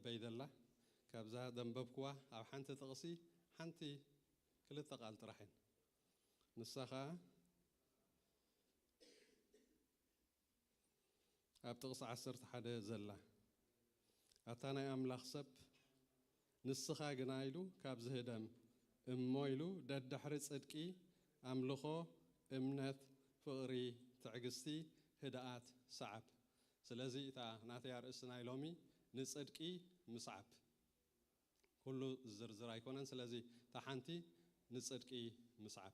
በይ ዘላ። ካብዛ ዘንበብኩዋ ኣብ ሓንቲ ጥቕሲ ሓንቲ ክልተ ቃል ጥራሕ እየን። ንሳ ኸኣ ኣብ ጥቕሲ ዓሰርተ ሓደ ዘላ፣ ኣታ ናይ ኣምላኽ ሰብ፣ ንስኻ ግና ኢሉ ካብ ዝህደም እሞ ኢሉ ደድሕሪ ጽድቂ፣ ኣምልኾ፣ እምነት፣ ፍቕሪ፣ ትዕግስቲ፣ ህድኣት ሰዓብ። ስለዚ እታ ናተይ ኣርእስቲ ናይ ሎሚ ንጽድቂ ምስዓብ። ኩሉ ዝዝርዝር ኣይኮነን። ስለዚ እታ ሓንቲ ንጽድቂ ምስዓብ።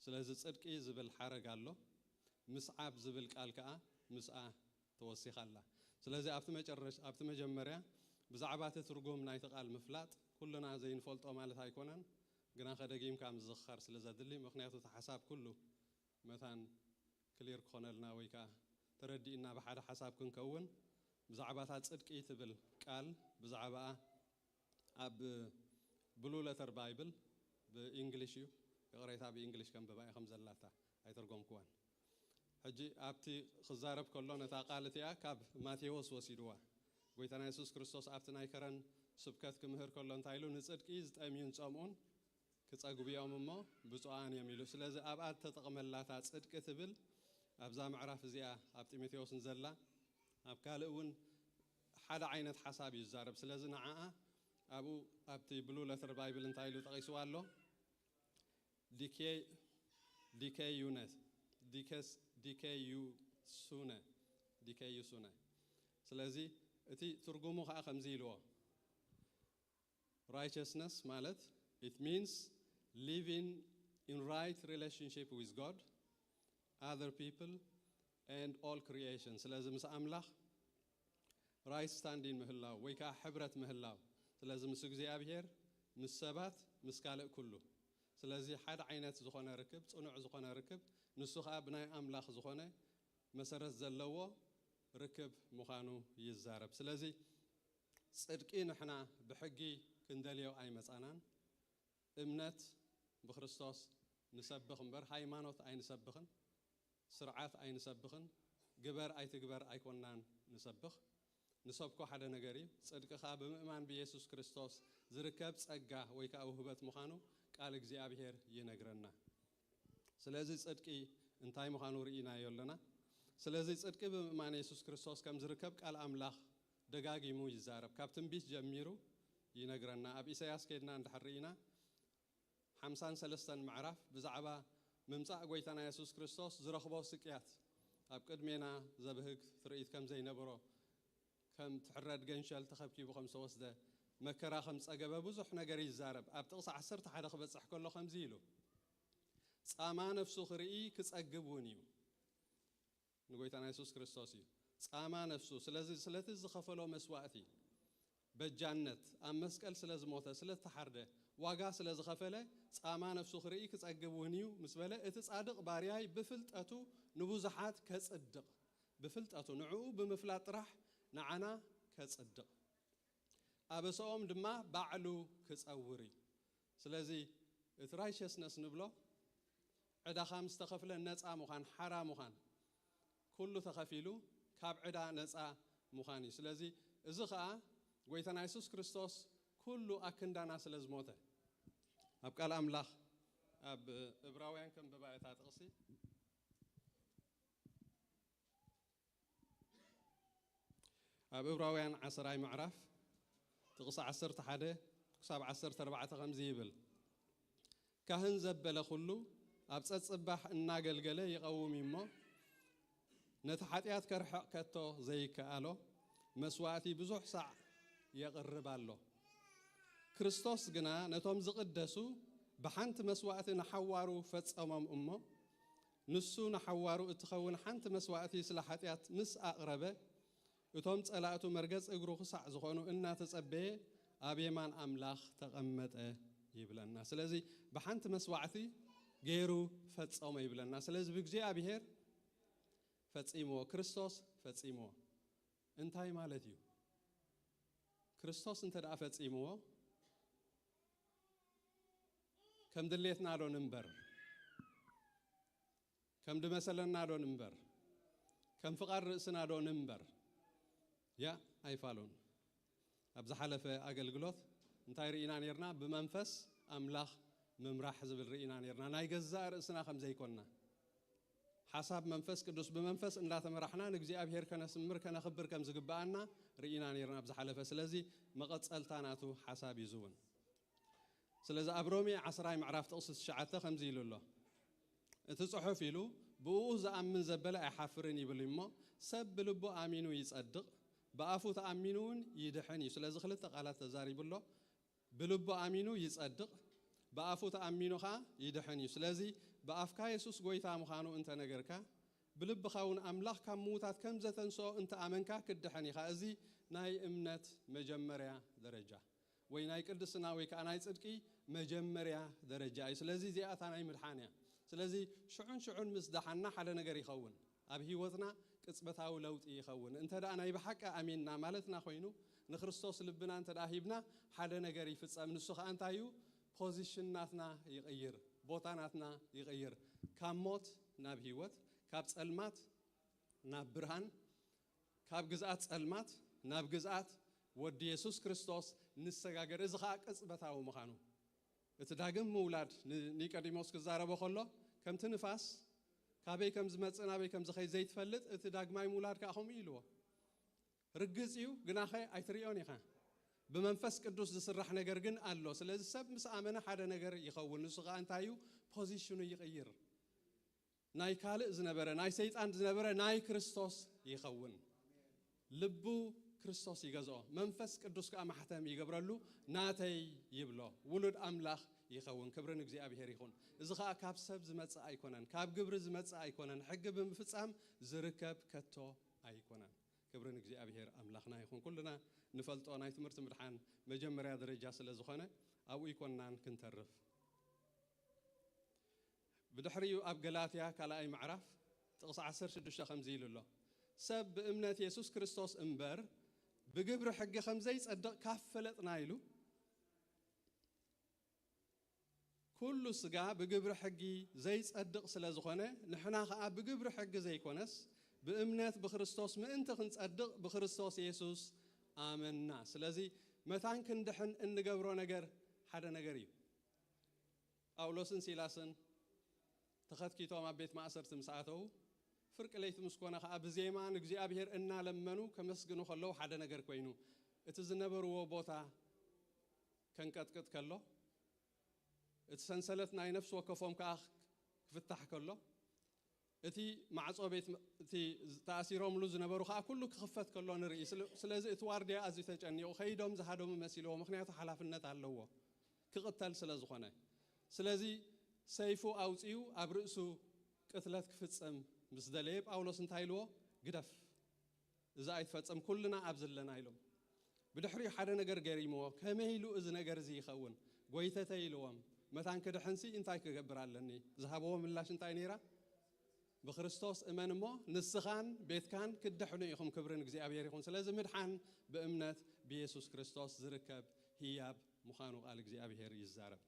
ስለዚ ጽድቂ ዝብል ሓረግ ኣሎ። ምስዓብ ዝብል ቃል ከኣ ምስኣ ተወሲኻ ኣላ። ስለዚ ኣብቲ መጨረሽ-፣ ኣብቲ መጀመርያ ብዛዕባ እቲ ትርጉም ናይቲ ቃል ምፍላጥ ኩልና ዘይንፈልጦ ማለት ኣይኮነን። ግና ከደጊምካ ምዝኽኻር ስለ ዘድሊ፣ ምኽንያቱ እቲ ሓሳብ ኩሉ መታን ክሊር ክኾነልና ወይ ከኣ ተረዲእና ብሓደ ሓሳብ ክንከውን፣ ብዛዕባ እታ ጽድቂ ትብል ቃል ብዛዕባኣ ኣብ ብሉ ለተር ባይብል ብእንግሊሽ እዩ፣ ይቕሬታ፣ ብእንግሊሽ ከንብባ እየ ከም ዘላታ ኣይተርጎምክዋን። ሕጂ ኣብቲ ክዛረብ ከሎ ነታ ቃል እቲኣ ካብ ማቴዎስ ወሲድዋ። ጎይታና የሱስ ክርስቶስ ኣብቲ ናይ ከረን ስብከት ክምህር ከሎ እንታይ ኢሉ? "ንጽድቂ ዝጠምዩን ዝጸምኡን ክጸግቡ እዮም እሞ ብፁዓን እዮም" ኢሉ። ስለዚ ኣብኣ እተጠቕመላታ ጽድቂ ትብል ኣብዛ ምዕራፍ እዚኣ ኣብ ጢሞቴዎስ ንዘላ ኣብ ካልእ እውን ሓደ ዓይነት ሓሳብ እዩ ዝዛረብ። ስለዚ ንዓኣ ኣብኡ ኣብቲ ብሉ ለተር ባይብል እንታይ ኢሉ ጠቒስዋ ኣሎ? ዲኬ-፣ ዲኬዩነ፣ ዲኬስ-፣ ዲኬዩሱነ፣ ዲኬዩሱነ። ስለዚ እቲ ትርጉሙ ኸዓ ከምዚ ኢልዎ፣ ራይቸስነስ ማለት it means living in right relationship with God, other people and all creation። ስለዚ ምስ ኣምላኽ ራይት ስታንዲን ምህላው ወይ ከዓ ሕብረት ምህላው። ስለዚ ምስ እግዚኣብሔር፣ ምስ ሰባት፣ ምስ ካልእ ኩሉ። ስለዚ ሓደ ዓይነት ዝኾነ ርክብ፣ ጽኑዕ ዝኾነ ርክብ፣ ንሱ ከዓ ብናይ ኣምላኽ ዝኾነ መሰረት ዘለዎ ርክብ ምዃኑ ይዛረብ። ስለዚ ጽድቂ ንሕና ብሕጊ ክንደልዮ ኣይመጻናን። እምነት ብክርስቶስ ንሰብኽ እምበር ሃይማኖት ኣይንሰብኽን፣ ስርዓት ኣይንሰብኽን፣ ግበር ኣይትግበር ኣይኮናን ንሰብኽ። ንሰብኮ ሓደ ነገር እዩ። ጽድቂ ኸኣ ብምእማን ብየሱስ ክርስቶስ ዝርከብ ጸጋ ወይ ከኣ ውህበት ምዃኑ ቃል እግዚኣብሔር ይነግረና። ስለዚ ጽድቂ እንታይ ምዃኑ ርኢናዮ ኣለና። ስለዚ ጽድቂ ብምእማን የሱስ ክርስቶስ ከም ዝርከብ ቃል ኣምላኽ ደጋጊሙ ይዛረብ። ካብ ትንቢት ጀሚሩ ይነግረና። ኣብ ኢሳያስ ከድና እንድሕር ርኢና፣ ሓምሳን ሰለስተን ምዕራፍ ብዛዕባ ምምጻእ ጎይታና የሱስ ክርስቶስ ዝረኽቦ ስቅያት፣ ኣብ ቅድሜና ዘብህግ ትርኢት ከም ዘይነበሮ፣ ከም ትሕረድ ገንሸል ተኸብኪቡ ከም ዝተወስደ፣ መከራ ከም ጸገበ ብዙሕ ነገር ይዛረብ። ኣብ ጥቕሲ ዓሰርተ ሓደ ክበጽሕ ከሎ ከምዚ ኢሉ፣ "ጻማ ነፍሱ ክርኢ ክጸግብ እውን እዩ።" ንጎይታና የሱስ ክርስቶስ እዩ። ጻማ ነፍሱ፣ ስለዚ ስለቲ ዝኸፈሎ መስዋእቲ በጃነት፣ ኣብ መስቀል ስለ ዝሞተ፣ ስለ ዝተሓርደ፣ ዋጋ ስለ ዝኸፈለ፣ ጻማ ነፍሱ ክርኢ ክጸግብ እውን እዩ ምስ በለ፣ እቲ ጻድቕ ባርያይ ብፍልጠቱ ንብዙሓት ከጽድቕ፣ ብፍልጠቱ ንዕኡ ብምፍላጥ ጥራሕ ንዓና ከጽድቕ፣ ኣበሰኦም ድማ ባዕሉ ክጸውር እዩ። ስለዚ እቲ ራይቸስነስ ንብሎ ዕዳኻ ምስ ተኸፍለ ነጻ ምዃን፣ ሓራ ምዃን፣ ኩሉ ተኸፊሉ ካብ ዕዳ ነጻ ምዃን እዩ። ስለዚ እዚ ኸኣ ጎይታና የሱስ ክርስቶስ ኩሉ ኣክንዳና ስለ ዝሞተ፣ ኣብ ቃል ኣምላኽ ኣብ እብራውያን ከንብባ እታ ጥቕሲ። ኣብ እብራውያን ዓሰራይ ምዕራፍ ጥቕሲ ዓሰርተ ሓደ ክሳብ ዓሰርተ ኣርባዕተ ከምዚ ይብል፣ "ካህን ዘበለ ኩሉ ኣብ ጸጽባሕ እናገልገለ ይቐውም እዩ እሞ፣ ነቲ ሓጢኣት ከርሕቕ ከቶ ዘይከኣሎ መስዋእቲ ብዙሕ ሳዕ የቕርብ ኣሎ። ክርስቶስ ግና ነቶም ዝቕደሱ ብሓንቲ መስዋእቲ ንሓዋሩ ፈጸሞም እሞ፣ ንሱ ንሓዋሩ እትኸውን ሓንቲ መስዋእቲ ስለ ሓጢኣት ምስ ኣቕረበ፣ እቶም ጸላእቱ መርገጽ እግሩ ክሳዕ ዝኾኑ እናተጸበየ ኣብ የማን ኣምላኽ ተቐመጠ" ይብለና። ስለዚ ብሓንቲ መስዋዕቲ ገይሩ ፈጸሞ ይብለና። ስለዚ ብእግዚኣብሔር ፈጺምዎ፣ ክርስቶስ ፈጺምዎ። እንታይ ማለት እዩ? ክርስቶስ እንተ ደኣ ፈጺምዎ፣ ከም ድሌትና ዶ ንንበር? ከም ድመሰለና ዶ ንንበር? ከም ፍቓድ ርእስና ዶ ንንበር? ያ፣ ኣይፋሉን። ኣብ ዝሓለፈ ኣገልግሎት እንታይ ርኢና ነርና? ብመንፈስ ኣምላኽ ምምራሕ ዝብል ርኢና ነርና። ናይ ገዛእ ርእስና ከም ዘይኮንና፣ ሓሳብ መንፈስ ቅዱስ ብመንፈስ እንዳተመራሕና ንእግዚኣብሔር ከነስምር ከነኽብር ከም ዝግብኣና ርኢና ነርና ኣብ ዝሓለፈ። ስለዚ መቐጸልታ ናቱ ሓሳብ እዩ ዝውን። ስለዚ ኣብ ሮሜ ዓስራይ ምዕራፍ ጥቕሲ ትሽዓተ ከምዚ ኢሉ ኣሎ። እቲ ጽሑፍ ኢሉ፣ "ብእኡ ዝኣምን ዘበለ ኣይሓፍርን" ይብል እሞ፣ "ሰብ ብልቡ ኣሚኑ ይጸድቕ፣ ብኣፉ ተኣሚኑ እውን ይድሕን" እዩ። ስለዚ ክልተ ቃላት ተዛሪቡ ኣሎ። ብልቡ ኣሚኑ ይጸድቕ፣ ብኣፉ ተኣሚኑ ኸኣ ይድሕን እዩ። ስለዚ ብኣፍካ የሱስ ጐይታ ምዃኑ እንተነገርካ፣ ብልብኻ እውን ኣምላኽ ካብ ምዉታት ከም ዘተንስኦ እንተኣመንካ ክትድሕን ኢኻ። እዚ ናይ እምነት መጀመርያ ደረጃ፣ ወይ ናይ ቅድስና ወይ ከኣ ናይ ጽድቂ መጀመርያ ደረጃ እዩ። ስለዚ እዚኣ እታ ናይ ምድሓን እያ። ስለዚ ሽዑን ሽዑን ምስ ደሓና ሓደ ነገር ይኸውን። ኣብ ህይወትና ቅጽበታዊ ለውጢ ይኸውን። እንተ ደኣ ናይ ብሓቂ ኣሚንና ማለትና ኮይኑ፣ ንክርስቶስ ልብና እንተ ደኣ ሂብና፣ ሓደ ነገር ይፍጸም። ንሱ ኸኣ እንታይ እዩ? ፖዚሽን ናትና ይቕይር፣ ቦታ ናትና ይቕይር። ካብ ሞት ናብ ህይወት፣ ካብ ጸልማት ናብ ብርሃን፣ ካብ ግዝኣት ጸልማት ናብ ግዝኣት ወዲ የሱስ ክርስቶስ ንሰጋገር። እዚ ኸኣ ቅጽበታዊ ምዃኑ፣ እቲ ዳግም ምውላድ ን-፣ ኒቆዲሞስ ክዛረቦ ከሎ፣ ከምቲ ንፋስ ካበይ ከም ዝመጽእ ናበይ ከም ዝኸይድ ዘይትፈልጥ፣ እቲ ዳግማይ ምውላድ ከኣ ከምኡ ኢልዎ። ርግጽ እዩ፣ ግናኸ ኣይትርእዮን ኢኻ። ብመንፈስ ቅዱስ ዝስራሕ ነገር ግን ኣሎ። ስለዚ ሰብ ምስ ኣመነ ሓደ ነገር ይኸውን። ንሱ ኸኣ እንታይ እዩ? ፖዚሽኑ ይቕይር። ናይ ካልእ ዝነበረ፣ ናይ ሰይጣን ዝነበረ ናይ ክርስቶስ ይኸውን። ልቡ ክርስቶስ ይገዝኦ፣ መንፈስ ቅዱስ ከኣ ማሕተም ይገብረሉ። "ናተይ" ይብሎ፣ ውሉድ ኣምላኽ ይኸውን። ክብሪ ንእግዚኣብሔር ይኹን። እዚ ኸኣ ካብ ሰብ ዝመጽእ ኣይኮነን፣ ካብ ግብሪ ዝመጽእ ኣይኮነን፣ ሕጊ ብምፍጻም ዝርከብ ከቶ ኣይኮነን። ክብሪ ንእግዚኣብሔር ኣምላኽና ይኹን። ኩልና ንፈልጦ ናይ ትምህርቲ ምድሓን መጀመርያ ደረጃ ስለ ዝኾነ ኣብኡ ኣይኮንናን ክንተርፍ። ብድሕሪኡ ኣብ ገላትያ ካልኣይ ምዕራፍ ጥቕሲ ዓሰርተ ሽዱሽተ ከምዚ ኢሉ ኣሎ፣ "ሰብ ብእምነት የሱስ ክርስቶስ እምበር ብግብሪ ሕጊ ከም ዘይጸድቕ ካብ ፈለጥና" ኢሉ፣ "ኩሉ ስጋ ብግብሪ ሕጊ ዘይጸድቕ ስለ ዝኾነ፣ ንሕና ኸኣ ብግብሪ ሕጊ ዘይኮነስ፣ ብእምነት ብክርስቶስ ምእንቲ ክንጸድቕ ብክርስቶስ የሱስ ኣመንና። ስለዚ መታን ክንድሕን እንገብሮ ነገር ሓደ ነገር እዩ።" ጳውሎስን ሲላስን ተኸትኪቶም ኣብ ቤት ማእሰርቲ ምስ ኣተዉ፣ ፍርቂ ለይቲ ምስ ኮነ ኸኣ ብዜማ ንእግዚኣብሔር እናለመኑ ከመስግኑ ከለዉ ሓደ ነገር ኮይኑ፣ እቲ ዝነበርዎ ቦታ ከንቀጥቅጥ ከሎ፣ እቲ ሰንሰለት ናይ ነፍሲ ወከፎም ከኣ ክፍታሕ ከሎ፣ እቲ ማዕጾ ቤት፣ እቲ ተኣሲሮምሉ ዝነበሩ ከኣ ኩሉ ክኽፈት ከሎ ንርኢ። ስለ-፣ ስለዚ እቲ ዋርድያ ኣዝዩ ተጨኒቑ፣ ከይዶም ዝሃደሙ መሲልዎ፣ ምኽንያቱ ሓላፍነት ኣለዎ፣ ክቕተል ስለ ዝኾነ። ስለዚ ሰይፉ ኣውጺኡ ኣብ ርእሱ ቅትለት ክፍጽም ምስ ደለየ፣ ጳውሎስ እንታይ ኢልዎ? "ግደፍ፣ እዚ ኣይትፈጽም፣ ኩልና ኣብዚ ኣለና" ኢሎም። ብድሕሪኡ ሓደ ነገር ገሪምዎ፣ "ከመይ ኢሉ እዚ ነገር እዚ ይኸውን? ጎይተተይ" ኢልዎም። "መታን ክድሕንሲ እንታይ ክገብር ኣለኒ?" ዝሃብዎ ምላሽ እንታይ ነይራ? "ብክርስቶስ እመን እሞ ንስኻን ቤትካን ክትድሕኑ ኢኹም፣ ክብሪ ንእግዚኣብሔር ይኹን።" ስለዚ ምድሓን ብእምነት ብየሱስ ክርስቶስ ዝርከብ ህያብ ምዃኑ ቃል እግዚኣብሔር ይዛረብ።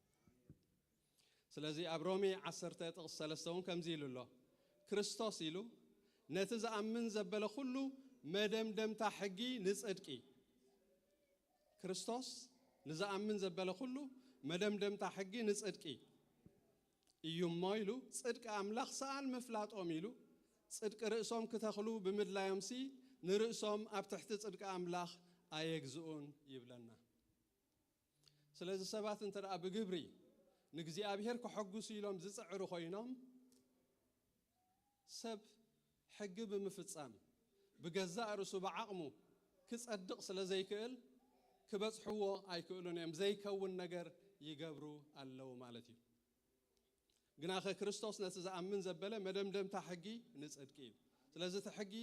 ስለዚ ኣብ ሮሜ ዓሰርተ ጥቕሲ ሰለስተ እውን ከምዚ ኢሉ ኣሎ፣ "ክርስቶስ" ኢሉ፣ "ነቲ ዝኣምን ዘበለ ኩሉ መደምደምታ ሕጊ ንጽድቂ"። ክርስቶስ ንዝኣምን ዘበለ ኩሉ መደምደምታ ሕጊ ንጽድቂ እዩ እሞ ኢሉ፣ "ጽድቂ ኣምላኽ ሰኣን ምፍላጦም" ኢሉ፣ "ጽድቂ ርእሶም ክተኽሉ ብምድላዮምሲ ንርእሶም ኣብ ትሕቲ ጽድቂ ኣምላኽ ኣየግዝኡን" ይብለና። ስለዚ ሰባት እንተ ደኣ ብግብሪ ንእግዚኣብሔር ከሐጉሱ ኢሎም ዝጽዕሩ ኮይኖም፣ ሰብ ሕጊ ብምፍጻም ብገዛእ ርእሱ ብዓቕሙ ክጸድቕ ስለ ዘይክእል፣ ክበጽሕዎ ኣይክእሉን እዮም። ዘይከውን ነገር ይገብሩ ኣለዉ ማለት እዩ። ግናኸ ክርስቶስ ነቲ ዝኣምን ዘበለ መደምደምታ ሕጊ ንጽድቂ እዩ። ስለዚ እቲ ሕጊ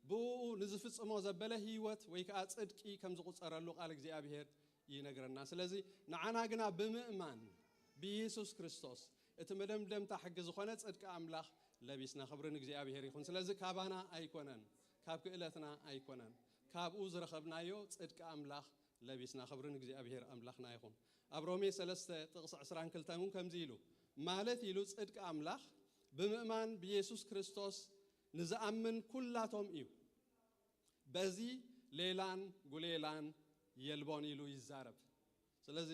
ብእኡ ንዝፍጽሞ ዘበለ ህይወት ወይ ከኣ ጽድቂ ከም ዝቑጸረሉ ቃል እግዚኣብሔር ይነግረና። ስለዚ ንዓና ግና ብምእማን ብኢየሱስ ክርስቶስ እቲ መደምደምታ ሕጊ ዝኾነ ጽድቂ ኣምላኽ ለቢስና። ክብሪ ንእግዚኣብሔር ይኹን። ስለዚ ካባና ኣይኮነን፣ ካብ ክእለትና ኣይኮነን፣ ካብኡ ዝረኸብናዮ ጽድቂ ኣምላኽ ለቢስና። ክብሪ ንእግዚኣብሔር ኣምላኽና ይኹን። ኣብ ሮሜ ሰለስተ ጥቕሲ ዕስራን ክልተን እውን ከምዚ ኢሉ፣ "ማለት" ኢሉ፣ "ጽድቂ ኣምላኽ ብምእማን ብኢየሱስ ክርስቶስ ንዝኣምን ኩላቶም እዩ። በዚ ሌላን ጉሌላን የልቦን ኢሉ ይዛረብ። ስለዚ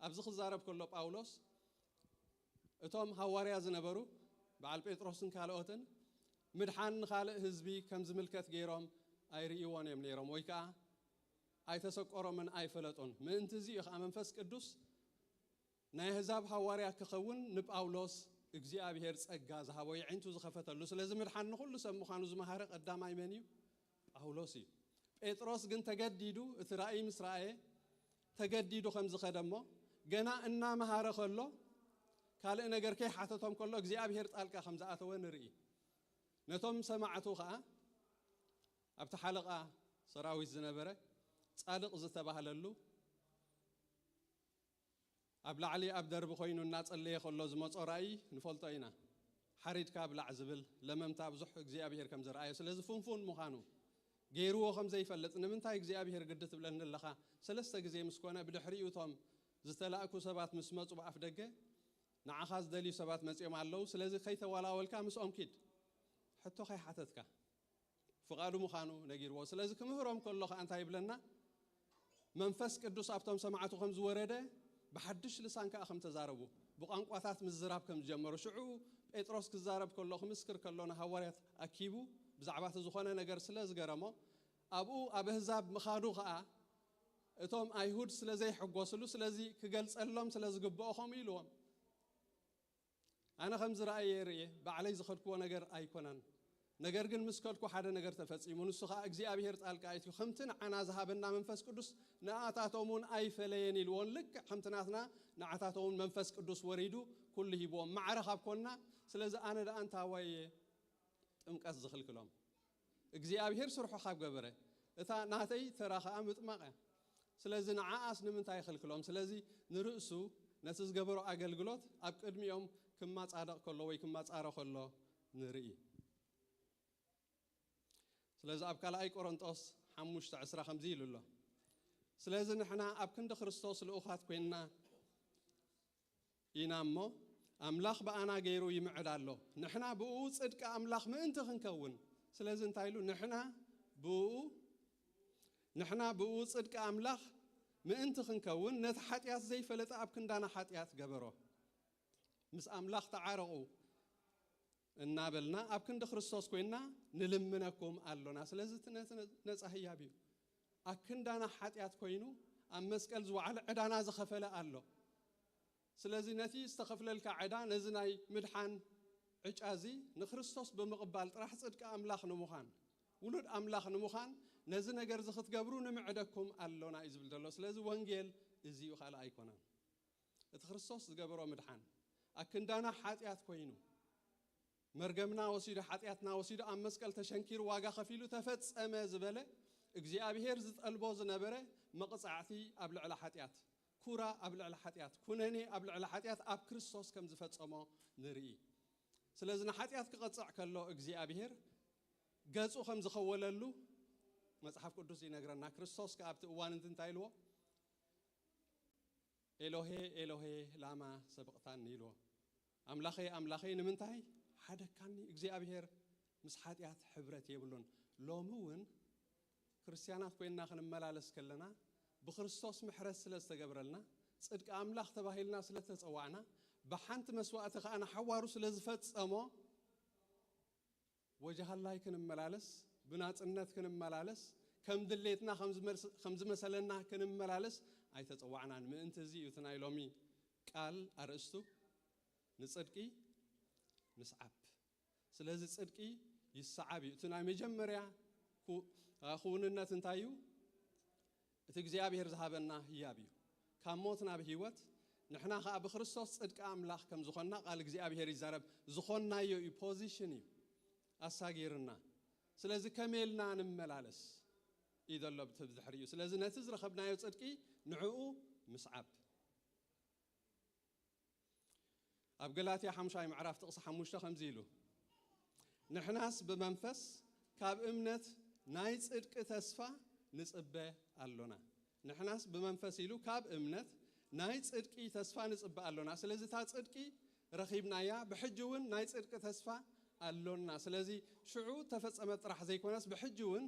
ኣብዚ ክዛረብ ከሎ ጳውሎስ እቶም ሃዋርያ ዝነበሩ በዓል ጴጥሮስን ካልኦትን ምድሓን ንኻልእ ህዝቢ ከም ዝምልከት ገይሮም ኣይርእይዎን እዮም ነይሮም፣ ወይ ከዓ ኣይተሰቆሮምን ኣይፈለጡን። ምእንቲ እዚ እዩ ከዓ መንፈስ ቅዱስ ናይ ኣህዛብ ሃዋርያ ክኸውን ንጳውሎስ እግዚኣብሔር ጸጋ ዝሃቦ፣ የዒንቱ ዝኸፈተሉ። ስለዚ ምድሓን ንኹሉ ሰብ ምዃኑ ዝመሃረ ቀዳማይ መን እዩ? ጳውሎስ እዩ። ጴጥሮስ ግን ተገዲዱ፣ እቲ ራእይ ምስ ረኣየ ተገዲዱ ከም ዝኸደ እሞ፣ ገና እናመሃረ ከሎ ካልእ ነገር ከይሓተቶም ከሎ እግዚኣብሔር ጣልቃ ከም ዝኣተወ ንርኢ። ነቶም ሰማዕቱ ኸዓ ኣብቲ ሓለቓ ሰራዊት ዝነበረ ጻድቕ ዝተባህለሉ ኣብ ላዕሊ ኣብ ደርቢ ኮይኑ እናጸለየ ከሎ ዝመጾ ራእይ ንፈልጦ ኢና። ሓሪድካ ብላዕ ዝብል ለመምታ ብዙሕ እግዚኣብሔር ከም ዝረኣዮ፣ ስለዚ ፍንፉን ምዃኑ ገይርዎ ከም ዘይፈልጥ፣ ንምንታይ እግዚኣብሔር ግዲ ትብለኒ ኣለኻ? ሰለስተ ግዜ ምስ ኮነ፣ ብድሕሪኡ እቶም ዝተላእኩ ሰባት ምስ መጹ ብኣፍ ደገ፣ ንዓኻ ዝደልዩ ሰባት መጺኦም ኣለዉ፣ ስለዚ ከይተዋላወልካ ምስኦም ኪድ፣ ሕቶ ከይሓተትካ። ፍቓዱ ምዃኑ ነጊርዎ። ስለዚ ክምህሮም ከሎ ኸዓ እንታይ ይብለና? መንፈስ ቅዱስ ኣብቶም ሰማዕቱ ከም ዝወረደ፣ ብሓድሽ ልሳን ከኣ ከም ተዛረቡ፣ ብቋንቋታት ምዝራብ ከም ዝጀመሩ። ሽዑ ጴጥሮስ ክዛረብ ከሎ፣ ክምስክር ከሎ፣ ንሃዋርያት ኣኪቡ ብዛዕባ እቲ ዝኾነ ነገር ስለ ዝገረሞ፣ ኣብኡ ኣብ ኣህዛብ ምኻዱ ኸኣ እቶም ኣይሁድ ስለ ዘይሕጎስሉ፣ ስለዚ ክገልጸሎም ስለ ዝግብኦ ከምኡ ኢልዎም። ኣነ ከም ዝረኣየ ርእየ፣ ባዕለይ ዝኸድክዎ ነገር ኣይኮነን። ነገር ግን ምስ ከድኩ ሓደ ነገር ተፈጺሙ፣ ንሱ ኸኣ እግዚኣብሔር ጣልቃ ኣእትዩ፣ ከምቲ ንዓና ዝሃበና መንፈስ ቅዱስ ንኣታቶም እውን ኣይፈለየን ኢልዎን፣ ልክዕ ከምቲ ናትና ንዓታቶም እውን መንፈስ ቅዱስ ወሪዱ ኩሉ ሂብዎም፣ ማዕረ ካብ ኮንና። ስለዚ ኣነ ደኣ እንታዋይ እየ ጥምቀት ዝኽልክሎም? እግዚኣብሔር ስርሑ ካብ ገበረ፣ እታ ናተይ ተራ ኸኣ ምጥማቕ እያ። ስለዚ ንዓኣስ ንምንታይ ይኽልክሎም? ስለዚ ንርእሱ ነቲ ዝገበሮ ኣገልግሎት ኣብ ቅድሚኦም ክማጻደቕ ከሎ ወይ ክማጻሮ ከሎ ንርኢ። ስለዚ ኣብ ካልኣይ ቆሮንጦስ ሓሙሽተ ዕስራ ከምዚ ኢሉ ኣሎ። ስለዚ ንሕና ኣብ ክንዲ ክርስቶስ ልኡኻት ኮይንና ኢና እሞ፣ ኣምላኽ ብኣና ገይሩ ይምዕድ ኣሎ። ንሕና ብኡ ጽድቂ ኣምላኽ ምእንቲ ክንከውን። ስለዚ እንታይ ኢሉ? ንሕና ብኡ፣ ንሕና ብኡ ጽድቂ ኣምላኽ ምእንቲ ክንከውን፣ ነቲ ሓጢኣት ዘይፈለጠ ኣብ ክንዳና ሓጢኣት ገበሮ። ምስ ኣምላኽ ተዓረቑ እናበልና ኣብ ክንዲ ክርስቶስ ኮይንና ንልምነኩም ኣሎና። ስለዚ እቲ ነቲ ነጻ ህያብ እዩ። ኣብ ክንዳና ሓጢኣት ኮይኑ ኣብ መስቀል ዝወዓለ ዕዳና ዝኸፈለ ኣሎ። ስለዚ ነቲ ዝተኸፍለልካ ዕዳ፣ ነዚ ናይ ምድሓን ዕጫ እዚ ንክርስቶስ ብምቕባል ጥራሕ ጽድቂ ኣምላኽ ንምዃን፣ ውሉድ ኣምላኽ ንምዃን ነዚ ነገር እዚ ክትገብሩ ንምዕደኩም ኣሎና እዩ ዝብል ዘሎ። ስለዚ ወንጌል እዚ እዩ፣ ካልእ ኣይኮነን። እቲ ክርስቶስ ዝገበሮ ምድሓን ኣክንዳና ሓጢኣት ኮይኑ፣ መርገምና ወሲዱ፣ ሓጢኣትና ወሲዱ፣ ኣብ መስቀል ተሸንኪሩ፣ ዋጋ ከፊሉ፣ ተፈጸመ ዝበለ፣ እግዚኣብሔር ዝጠልቦ ዝነበረ መቕጻዕቲ ኣብ ልዕሊ ሓጢኣት፣ ኩራ ኣብ ልዕሊ ሓጢኣት፣ ኩነኔ ኣብ ልዕሊ ሓጢኣት ኣብ ክርስቶስ ከም ዝፈጸሞ ንርኢ። ስለዚ ንሓጢኣት ክቐጽዕ ከሎ እግዚኣብሔር ገጹ ከም ዝኸወለሉ መጽሓፍ ቅዱስ ይነግረና። ክርስቶስ ከኣ ኣብቲ እዋን እንት እንታይ ኢልዎ? "ኤሎሄ፣ ኤሎሄ፣ ላማ ሰበቕታኒ?" ኢልዎ። "ኣምላኸይ፣ ኣምላኸይ፣ ንምንታይ ሓደግካኒ?" እግዚኣብሔር ምስ ሓጢኣት ሕብረት የብሉን። ሎሚ እውን ክርስትያናት ኮይንና ክንመላለስ ከለና፣ ብክርስቶስ ምሕረት ስለ ዝተገብረልና፣ ጽድቂ ኣምላኽ ተባሂልና ስለ ተጸዋዕና፣ ብሓንቲ መስዋእቲ ከኣ ንሓዋሩ ስለ ዝፈጸሞ፣ ወጀሃላይ ክንመላለስ፣ ብናጽነት ክንመላለስ፣ ከም ድሌትና ከም ዝመልስ-፣ ከም ዝመሰለና ክንመላለስ ኣይተጸዋዕናን። ምእንቲ እዚ እዩ እቲ ናይ ሎሚ ቃል ኣርእስቱ፣ ንጽድቂ ንስዓብ። ስለዚ ጽድቂ ይሰዓብ እዩ። እቲ ናይ መጀመርያ ኩ-፣ አ፣ ክውንነት እንታይ እዩ? እቲ እግዚኣብሔር ዝሃበና ህያብ እዩ። ካብ ሞት ናብ ህይወት፣ ንሕና ኸኣ ብክርስቶስ ጽድቂ ኣምላኽ ከም ዝኾንና ቃል እግዚኣብሔር ይዛረብ። ዝኾንናዮ እዩ፣ ፖዚሽን እዩ ኣሳጊርና። ስለዚ ከመይ ኢልና ንመላለስ እዩ ዘሎ ብቲ ብድሕሪኡ። ስለዚ ነቲ ዝረኸብናዮ ጽድቂ ንዕኡ ምስዓብ። ኣብ ገላትያ ሓሙሻይ ምዕራፍ ጥቕሲ ሓሙሽተ ከምዚ ኢሉ፣ "ንሕናስ ብመንፈስ ካብ እምነት ናይ ጽድቂ ተስፋ ንጽበ ኣሎና።" ንሕናስ ብመንፈስ ኢሉ ካብ እምነት ናይ ጽድቂ ተስፋ ንጽበ ኣሎና። ስለዚ እታ ጽድቂ ረኺብናያ፣ ብሕጂ እውን ናይ ጽድቂ ተስፋ ኣሎና። ስለዚ ሽዑ ተፈጸመ ጥራሕ ዘይኮነስ ብሕጂ እውን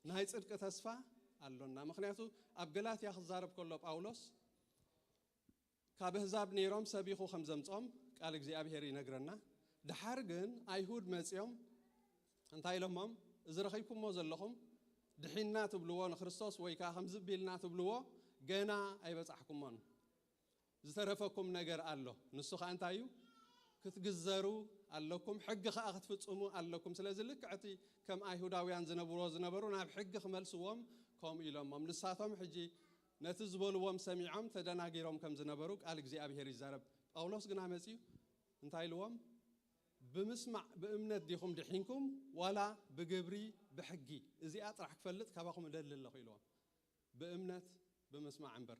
ናይ ጽድቂ ተስፋ ኣሎና። ምኽንያቱ ኣብ ገላትያ ክዛረብ ከሎ ጳውሎስ ካብ ኣህዛብ ነይሮም ሰቢኹ ከም ዘምጾም ቃል እግዚኣብሔር ይነግረና። ድሓር ግን ኣይሁድ መጺኦም እንታይ ኢሎሞም? እዚ ረኺብኩሞ ዘለኹም ድሒንና ትብልዎ ንክርስቶስ ወይ ከኣ ከምዚ ቢልና ትብልዎ ገና ኣይበጻሕኩሞን። ዝተረፈኩም ነገር ኣሎ። ንሱ ከኣ እንታይ እዩ? ክትግዘሩ ኣለኩም፣ ሕጊ ከኣ ክትፍጽሙ ኣለኩም። ስለዚ ልክዕ እቲ ከም ኣይሁዳውያን ዝነብርዎ ዝነበሩ ናብ ሕጊ ክመልስዎም ከምኡ ኢሎሞም። ንሳቶም ሕጂ ነቲ ዝበልዎም ሰሚዖም ተደናጊሮም ከም ዝነበሩ ቃል እግዚኣብሔር ይዛረብ። ጳውሎስ ግና መጺኡ እንታይ ኢልዎም? ብምስማዕ ብእምነት ዲኹም ድሒንኩም ዋላ ብግብሪ ብሕጊ? እዚኣ ጥራሕ ክፈልጥ ካባኹም እደሊ ኣለኹ ኢልዎም። ብእምነት ብምስማዕ እምበር።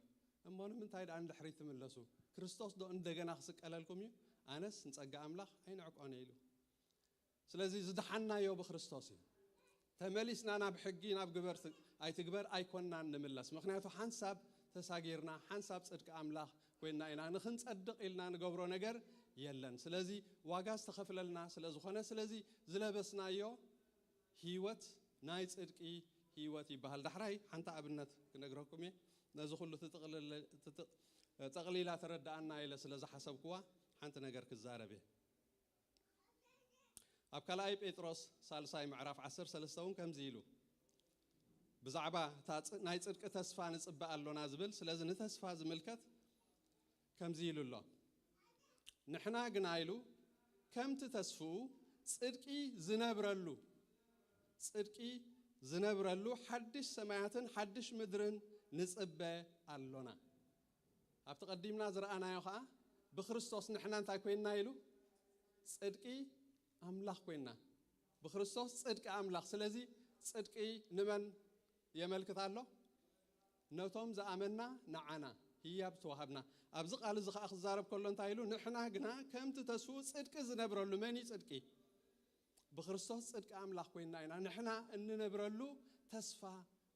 እሞ ንምንታይ ደኣ ንድሕሪት ትምለሱ? ክርስቶስ ዶ እንደገና ክስቀለልኩም እዩ? ኣነስ ንጸጋ ኣምላኽ ኣይንዕቆን እየ ኢሉ። ስለዚ ዝደሓናዮ ብክርስቶስ እዩ። ተመሊስና ናብ ሕጊ፣ ናብ ግበር ት-፣ ኣይትግበር ኣይኮንናን ንምለስ። ምኽንያቱ ሓንሳብ ተሳጊርና፣ ሓንሳብ ጽድቂ ኣምላኽ ኮይንና ኢና። ንኽንጸድቕ ኢልና ንገብሮ ነገር የለን። ስለዚ ዋጋ ዝተኸፍለልና ስለ ዝኾነ፣ ስለዚ ዝለበስናዮ ህይወት ናይ ጽድቂ ህይወት ይበሃል። ዳሕራይ ሓንቲ ኣብነት ክነግረኩም እየ። ነዚ ኩሉ ትጥቕልል-፣ ትጥቕ-፣ ጠቕሊላ ተረድኣና ኢለ ስለ ዝሓሰብኩዋ ሓንቲ ነገር ክዛረብ እየ። ኣብ ካልኣይ ጴጥሮስ ሳልሳይ ምዕራፍ ዓሰርተ ሰለስተ እውን ከምዚ ኢሉ፣ ብዛዕባ እታ ጽ-፣ ናይ ጽድቂ ተስፋ ንጽበ ኣሎና ዝብል፣ ስለዚ ንተስፋ ዝምልከት ከምዚ ኢሉ ኣሎ። ንሕና ግና ኢሉ ከምቲ ተስፍኡ ጽድቂ ዝነብረሉ፣ ጽድቂ ዝነብረሉ ሓድሽ ሰማያትን ሓድሽ ምድርን ንጽበ ኣሎና። ኣብቲ ቀዲምና ዝረኣናዮ ኸኣ ብክርስቶስ ንሕና እንታይ ኮይንና ኢሉ? ጽድቂ ኣምላኽ ኮይንና። ብክርስቶስ ጽድቂ ኣምላኽ። ስለዚ ጽድቂ ንመን የመልክት ኣሎ? ነቶም ዝኣመንና ንዓና ህያብ ተዋሃብና። ኣብዚ ቃል እዚ ኸኣ ክዛረብ ከሎ እንታይ ኢሉ? ንሕና ግና ከምቲ ተስፍኡ ጽድቂ ዝነብረሉ፣ መን እዩ ጽድቂ? ብክርስቶስ ጽድቂ ኣምላኽ ኮይንና ኢና። ንሕና እንነብረሉ ተስፋ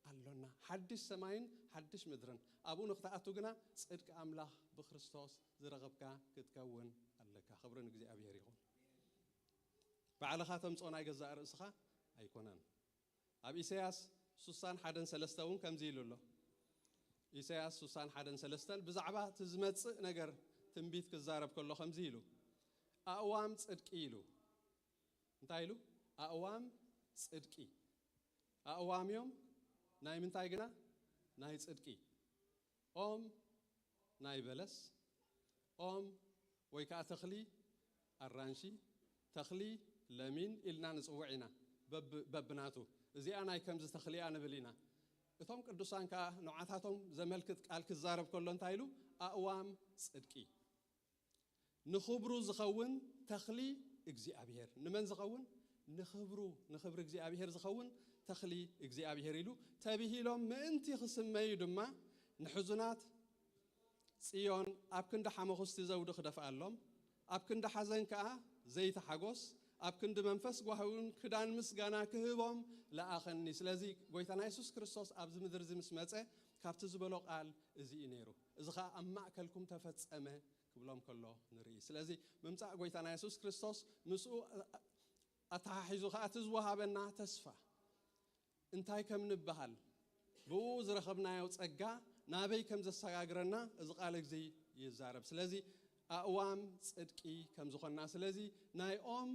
ኣሎና። ሓድሽ ሰማይን ሓድሽ ምድርን። ኣብኡ ንክትኣቱ ግና ጽድቂ ኣምላኽ ብክርስቶስ ዝረኸብካ ክትከውን ኣለካ። ክብሪ ንእግዚኣብሔር ይኹን። ባዕልኻ ተምጽኦ ናይ ገዛእ ርእስኻ ኣይኮነን። ኣብ ኢሳያስ ሱሳን ሓደን ሰለስተ እውን ከምዚ ኢሉ ኣሎ። ኢሳያስ ሱሳን ሓደን ሰለስተን ብዛዕባ እቲ ዝመጽእ ነገር ትንቢት ክዛረብ ከሎ ከምዚ ኢሉ፣ ኣእዋም ጽድቂ ኢሉ። እንታይ ኢሉ? ኣእዋም ጽድቂ። ኣእዋም እዮም። ናይ ምንታይ ግና? ናይ ጽድቂ። ኦም ናይ በለስ፣ ኦም ወይ ከዓ ተኽሊ ኣራንሺ፣ ተኽሊ ለሚን ኢልና ንጽውዕ ኢና። በብ-፣ በብናቱ፣ እዚኣ ናይ ከምዚ ተኽሊ እያ ንብል ኢና። እቶም ቅዱሳን ከዓ ንዓታቶም ዘመልክት ቃል ክዛረብ ከሎ እንታይ ኢሉ? ኣእዋም ጽድቂ። ንኽብሩ ዝኸውን ተኽሊ እግዚኣብሔር። ንመን ዝኸውን? ንኽብሩ፣ ንኽብሪ እግዚኣብሔር ዝኸውን ተኽሊ እግዚኣብሔር ኢሉ። ተብሂሎም ምእንቲ ክስመዩ ድማ ንሕዙናት ጽዮን ኣብ ክንዲ ሓመኹስቲ ዘውዲ ክደፍኣሎም፣ ኣብ ክንዲ ሓዘን ከኣ ዘይቲ ሓጎስ፣ ኣብ ክንዲ መንፈስ ጓህውን ክዳን ምስጋና ክህቦም ለኣኸኒ። ስለዚ ጎይታና የሱስ ክርስቶስ ኣብዚ ምድሪ እዚ ምስ መጸ ካብቲ ዝበሎ ቃል እዚ እዩ ነይሩ። እዚ ኸኣ ኣብ ማእከልኩም ተፈጸመ ክብሎም ከሎ ንርኢ። ስለዚ ምምጻእ ጎይታና የሱስ ክርስቶስ ምስኡ ኣተሓሒዙ ኸኣ እቲ ዝወሃበና ተስፋ እንታይ ከም ንበሃል፣ ብኡ ዝረኸብናዮ ጸጋ ናበይ ከም ዘሰጋግረና እዚ ቃል እዚ ይዛረብ። ስለዚ ኣእዋም ጽድቂ ከም ዝኾንና፣ ስለዚ ናይ ኦም፣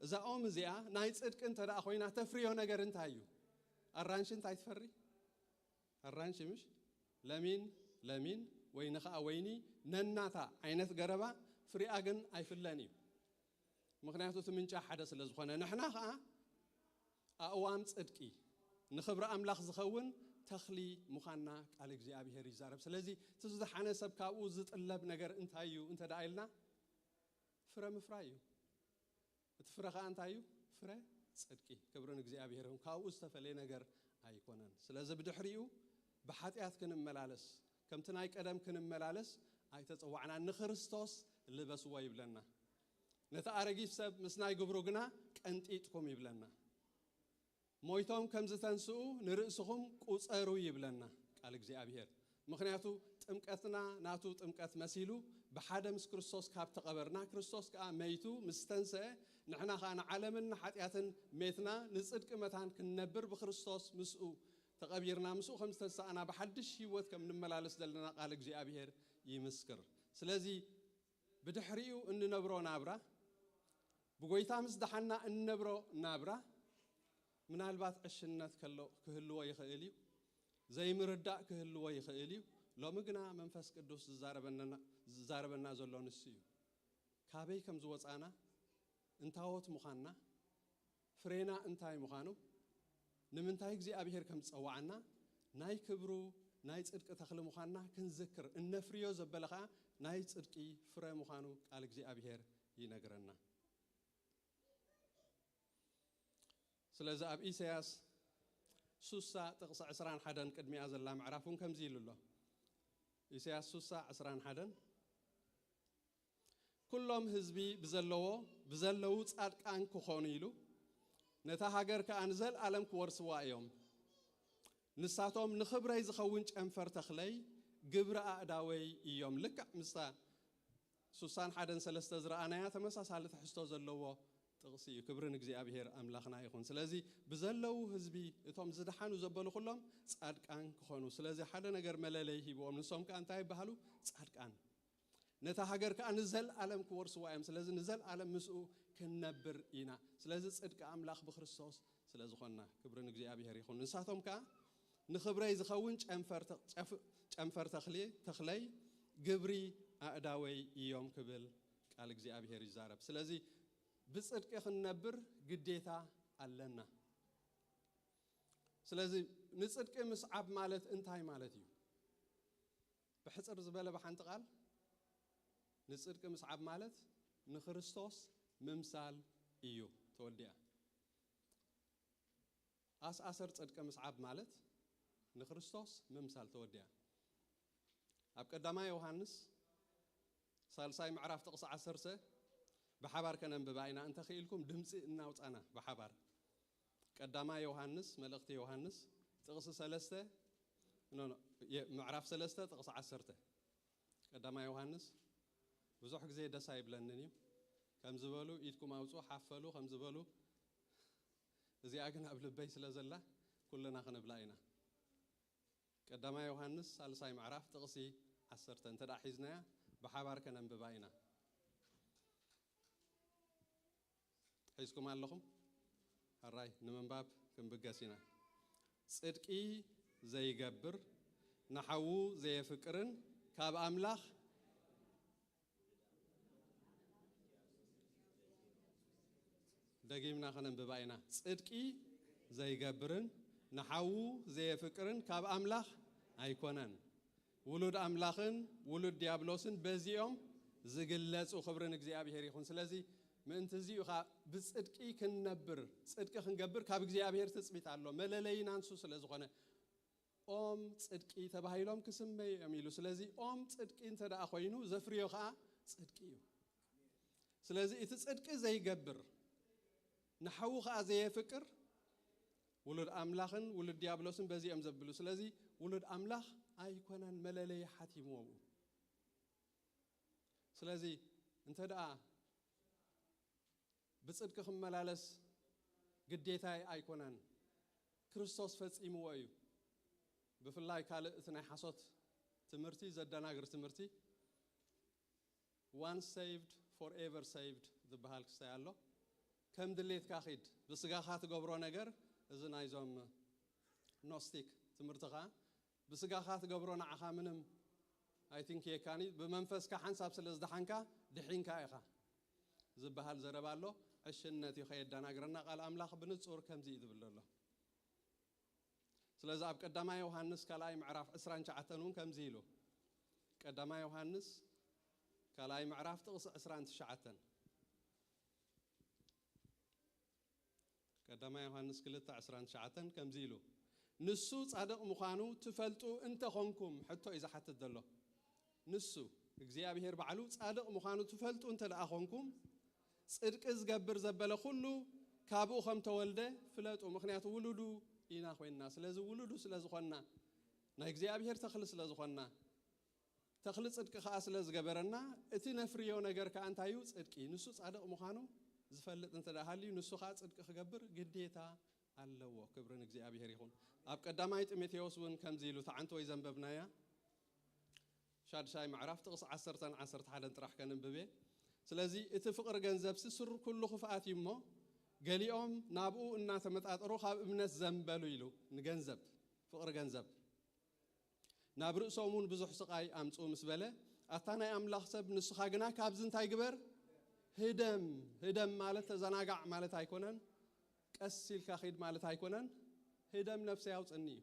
እዛ ኦም እዚኣ ናይ ጽድቂ እንተ ደኣ ኮይና ተፍርዮ ነገር እንታይ እዩ? ኣራንሺ እንታይ ትፈሪ? ኣራንሺ ምሽ? ለሚን፣ ለሚን፣ ወይኒ ኸኣ ወይኒ፣ ነናታ ዓይነት ገረባ ፍሪኣ ግን ኣይፍለን እዩ። ምኽንያቱ እቲ ምንጫ ሓደ ስለ ዝኾነ፣ ንሕና ኸኣ ኣእዋም ጽድቂ፣ ንኽብሪ ኣምላኽ ዝኸውን ተኽሊ ምዃንና ቃል እግዚኣብሔር ይዛረብ። ስለዚ እቲ ዝደሓነ ሰብ ካብኡ ዝጥለብ ነገር እንታይ እዩ እንተ ደኣ ኢልና፣ ፍረ ምፍራይ እዩ። እቲ ፍረ ኸኣ እንታይ እዩ? ፍረ ጽድቂ። ክብሪ ንእግዚኣብሔር ይኹን። ካብኡ ዝተፈለየ ነገር ኣይኮነን። ስለዚ ብድሕሪኡ ብሓጢኣት ክንመላለስ፣ ከምቲ ናይ ቀደም ክንመላለስ ኣይተጸዋዕናን። ንክርስቶስ ልበስዎ ይብለና። ነቲ ኣረጊት ሰብ ምስ ናይ ግብሩ ግና ቀንጢጥኩም ይብለና። ሞይቶም ከም ዝተንስኡ ንርእስኹም ቁጸሩ ይብለና ቃል እግዚኣብሔር። ምኽንያቱ ጥምቀትና ናቱ ጥምቀት መሲሉ ብሓደ ምስ ክርስቶስ ካብ ተቐበርና፣ ክርስቶስ ከኣ መይቱ ምስ ተንስአ፣ ንሕና ኸኣ ንዓለምን ንሓጢኣትን ሜትና ንጽድቂ መታን ክንነብር ብክርስቶስ ምስኡ ተቐቢርና ምስኡ ከም ዝተሳእና ብሓድሽ ህይወት ከም ንመላለስ ዘለና ቃል እግዚኣብሔር ይምስክር። ስለዚ ብድሕሪኡ እንነብሮ ናብራ፣ ብጎይታ ምስ ደሓና እንነብሮ ናብራ፣ ምናልባት ዕሽነት ከሎ ክህልዎ ይኽእል እዩ፣ ዘይምርዳእ ክህልዎ ይኽእል እዩ። ሎሚ ግና መንፈስ ቅዱስ ዝዛረበና ዘሎ ንሱ እዩ። ካበይ ከም ዝወፃና፣ እንታዎት ምዃንና፣ ፍሬና እንታይ ምዃኑ፣ ንምንታይ እግዚኣብሔር ከም ዝፀዋዓና፣ ናይ ክብሩ ናይ ፅድቂ ተኽሊ ምዃንና ክንዝክር፣ እነፍርዮ ዘበለ ኸዓ ናይ ፅድቂ ፍረ ምዃኑ ቃል እግዚኣብሔር ይነግረና። ስለዚ ኣብ ኢሳያስ ሱሳ ጥቕሲ ዕስራን ሓደን ቅድሚኣ ዘላ ምዕራፍ እውን ከምዚ ኢሉ ኣሎ። ኢሳያስ ሱሳ ዕስራን ሓደን፣ ኩሎም ህዝቢ ብዘለዎ ብዘለዉ ጻድቃን ክኾኑ ኢሉ፣ ነታ ሃገር ከኣ ንዘልኣለም ክወርስዋ እዮም። ንሳቶም ንኽብረይ ዝኸውን ጨንፈር ተኽለይ፣ ግብሪ ኣእዳወይ እዮም። ልክዕ ምስታ ሱሳን ሓደን ሰለስተ ዝረኣናያ ተመሳሳሊ ትሕዝቶ ዘለዎ ጥቕሲ እዩ። ክብሪ ንእግዚኣብሔር ኣምላኽና ይኹን። ስለዚ ብዘለዉ ህዝቢ እቶም ዝደሓኑ ዘበሉ ኩሎም ጻድቃን ክኾኑ። ስለዚ ሓደ ነገር መለለይ ሂብዎም። ንሶም ከኣ እንታይ ይበሃሉ? ጻድቃን። ነታ ሃገር ከኣ ንዘልኣለም ክወርስዋ እዮም። ስለዚ ንዘልኣለም ምስኡ ክንነብር ኢና። ስለዚ ጽድቂ ኣምላኽ ብክርስቶስ ስለ ዝኾንና፣ ክብሪ ንእግዚኣብሔር ይኹን። ንሳቶም ከኣ ንኽብረይ ዝኸውን ጨንፈር ተ-፣ ጨፍ-፣ ጨንፈር ተኽሊ-፣ ተኽለይ፣ ግብሪ ኣእዳወይ እዮም ክብል ቃል እግዚኣብሔር ይዛረብ። ስለዚ ብጽድቂ ክንነብር ግዴታ ኣለና። ስለዚ ንጽድቂ ምስዓብ ማለት እንታይ ማለት እዩ? ብሕጽር ዝበለ ብሓንቲ ቃል፣ ንጽድቂ ምስዓብ ማለት ንክርስቶስ ምምሳል እዩ። ተወዲኣ። ኣስኣሰር ጽድቂ ምስዓብ ማለት ንክርስቶስ ምምሳል። ተወዲኣ። ኣብ ቀዳማይ ዮሃንስ ሳልሳይ ምዕራፍ ጥቕሲ ዓሰርተ ብሓባር ከነንብባ ኢና። እንተ ኽኢልኩም ድምጺ እናውጻና ብሓባር። ቀዳማይ ዮሃንስ፣ መልእኽቲ ዮሃንስ ጥቕሲ ሰለስተ፣ ኖ፣ ኖ፣ የ-፣ ምዕራፍ ሰለስተ ጥቕሲ ዓሰርተ። ቀዳማይ ዮሃንስ ብዙሕ ግዜ ደስ ኣይብለንን እዩ። ከም ዝበሉ ኢድኩም ኣውጹ፣ ሓፈሉ ከም ዝበሉ፣ እዚኣ ግን ኣብ ልበይ ስለ ዘላ ኩልና ክንብላ ኢና። ቀዳማይ ዮሃንስ ሳልሳይ ምዕራፍ ጥቕሲ ዓሰርተ እንተ ደኣ ሒዝናያ ብሓባር ከነንብባ ኢና። ሒዝኩም ኣለኹም? ሕራይ ንምንባብ ክንብገስ ኢና። ጽድቂ ዘይገብር ንሓዉ ዘየፍቅርን ካብ ኣምላኽ ደጊምና ከነንብባ ኢና። ጽድቂ ዘይገብርን ንሓዉ ዘየፍቅርን ካብ ኣምላኽ ኣይኮነን። ውሉድ ኣምላኽን ውሉድ ዲያብሎስን በዚኦም ዝግለጹ። ክብሪ ንእግዚኣብሔር ይኹን። ስለዚ ምእንቲ እዚኡ ኸኣ ብጽድቂ ክንነብር፣ ጽድቂ ክንገብር ካብ እግዚኣብሔር ትጽቢት ኣሎ። መለለይና ንሱ ስለ ዝኾነ፣ ኦም ጽድቂ ተባሂሎም ክስመዩ እዮም ኢሉ። ስለዚ ኦም ጽድቂ እንተ ደኣ ኮይኑ ዘፍርዮ ኸኣ ጽድቂ እዩ። ስለዚ እቲ ጽድቂ ዘይገብር ንሓዉ ኸኣ ዘየፍቅር ውሉድ ኣምላኽን ውሉድ ዲያብሎስን በዚ እዮም ዘብሉ። ስለዚ ውሉድ ኣምላኽ ኣይኮነን መለለዪ ሓቲምዎ ብኡ። ስለዚ እንተ ደኣ ብጽድቂ ክመላለስ ግዴታይ ኣይኮነን፣ ክርስቶስ ፈጺምዎ እዩ። ብፍላይ ካልእ እቲ ናይ ሓሶት ትምህርቲ፣ ዘደናግር ትምህርቲ፣ once saved, forever saved ዝበሃል ክስታይ ኣሎ። ከም ድሌትካ ኺድ፣ ብስጋኻ ትገብሮ ነገር፣ እዚ ናይዞም ኖስቲክ ትምህርቲ ኸኣ፣ ብስጋኻ ትገብሮ ንዓኻ ምንም ኣይትንክየካን እዩ፣ ብመንፈስካ ሓንሳብ ስለ ዝደሓንካ ድሒንካ ኢኻ ዝበሃል ዘረባ ኣሎ። ዕሽነት እዩ ኸየደናግረና፣ ቃል ኣምላኽ ብንጹር ከምዚ እዩ ዝብል ዘሎ። ስለዚ ኣብ ቀዳማይ ዮሃንስ ካልኣይ ምዕራፍ ዕስራን ትሽዓተን እውን ከምዚ ኢሉ፣ ቀዳማይ ዮሃንስ ካልኣይ ምዕራፍ ጥቕሲ ዕስራን ትሽዓተን፣ ቀዳማይ ዮሃንስ ክልተ ዕስራን ትሽዓተን ከምዚ ኢሉ፣ ንሱ ጻድቕ ምዃኑ ትፈልጡ እንተኾንኩም፣ ሕቶ እዩ ዝሓትት ዘሎ። ንሱ እግዚኣብሔር ባዕሉ ጻድቕ ምዃኑ ትፈልጡ እንተ ደኣ ኾንኩም፣ ጽድቂ ዝገብር ዘበለ ኩሉ ካብኡ ከም ተወልደ ፍለጡ። ምኽንያቱ ውሉዱ ኢና ኮይንና። ስለዚ ውሉዱ ስለ ዝኾንና፣ ናይ እግዚኣብሔር ተኽሊ ስለ ዝኾንና፣ ተኽሊ ጽድቂ ከኣ ስለ ዝገበረና፣ እቲ ነፍርዮ ነገር ከኣ እንታይ እዩ? ጽድቂ። ንሱ ጻድቕ ምዃኑ ዝፈልጥ እንተ ደኣ ሃልዩ፣ ንሱ ከኣ ጽድቂ ክገብር ግዴታ ኣለዎ። ክብሪ ንእግዚኣብሔር ይኹን። ኣብ ቀዳማይ ጢሞቴዎስ እውን ከምዚ ኢሉ፣ እታ ሓንቲ ወይ ዘንበብናያ ሻድሻይ ምዕራፍ ጥቕሲ ዓሰርተን ዓሰርተ ሓደን ጥራሕ ከንብብ እየ። ስለዚ እቲ ፍቕሪ ገንዘብ ስር ኩሉ ክፍኣት እዩ እሞ፣ ገሊኦም ናብኡ እናተመጣጠሩ ካብ እምነት ዘንበሉ ኢሉ። ንገንዘብ፣ ፍቕሪ ገንዘብ ናብ ርእሶም እውን ብዙሕ ስቓይ ኣምፅኡ ምስ በለ፣ ኣታ ናይ ኣምላኽ ሰብ ንስኻ ግና ካብዚ እንታይ ግበር? ህደም። ህደም ማለት ተዘናጋዕ ማለት ኣይኮነን፣ ቀስ ኢልካ ኺድ ማለት ኣይኮነን። ህደም ነፍሰይ ኣውፅኒ እዩ።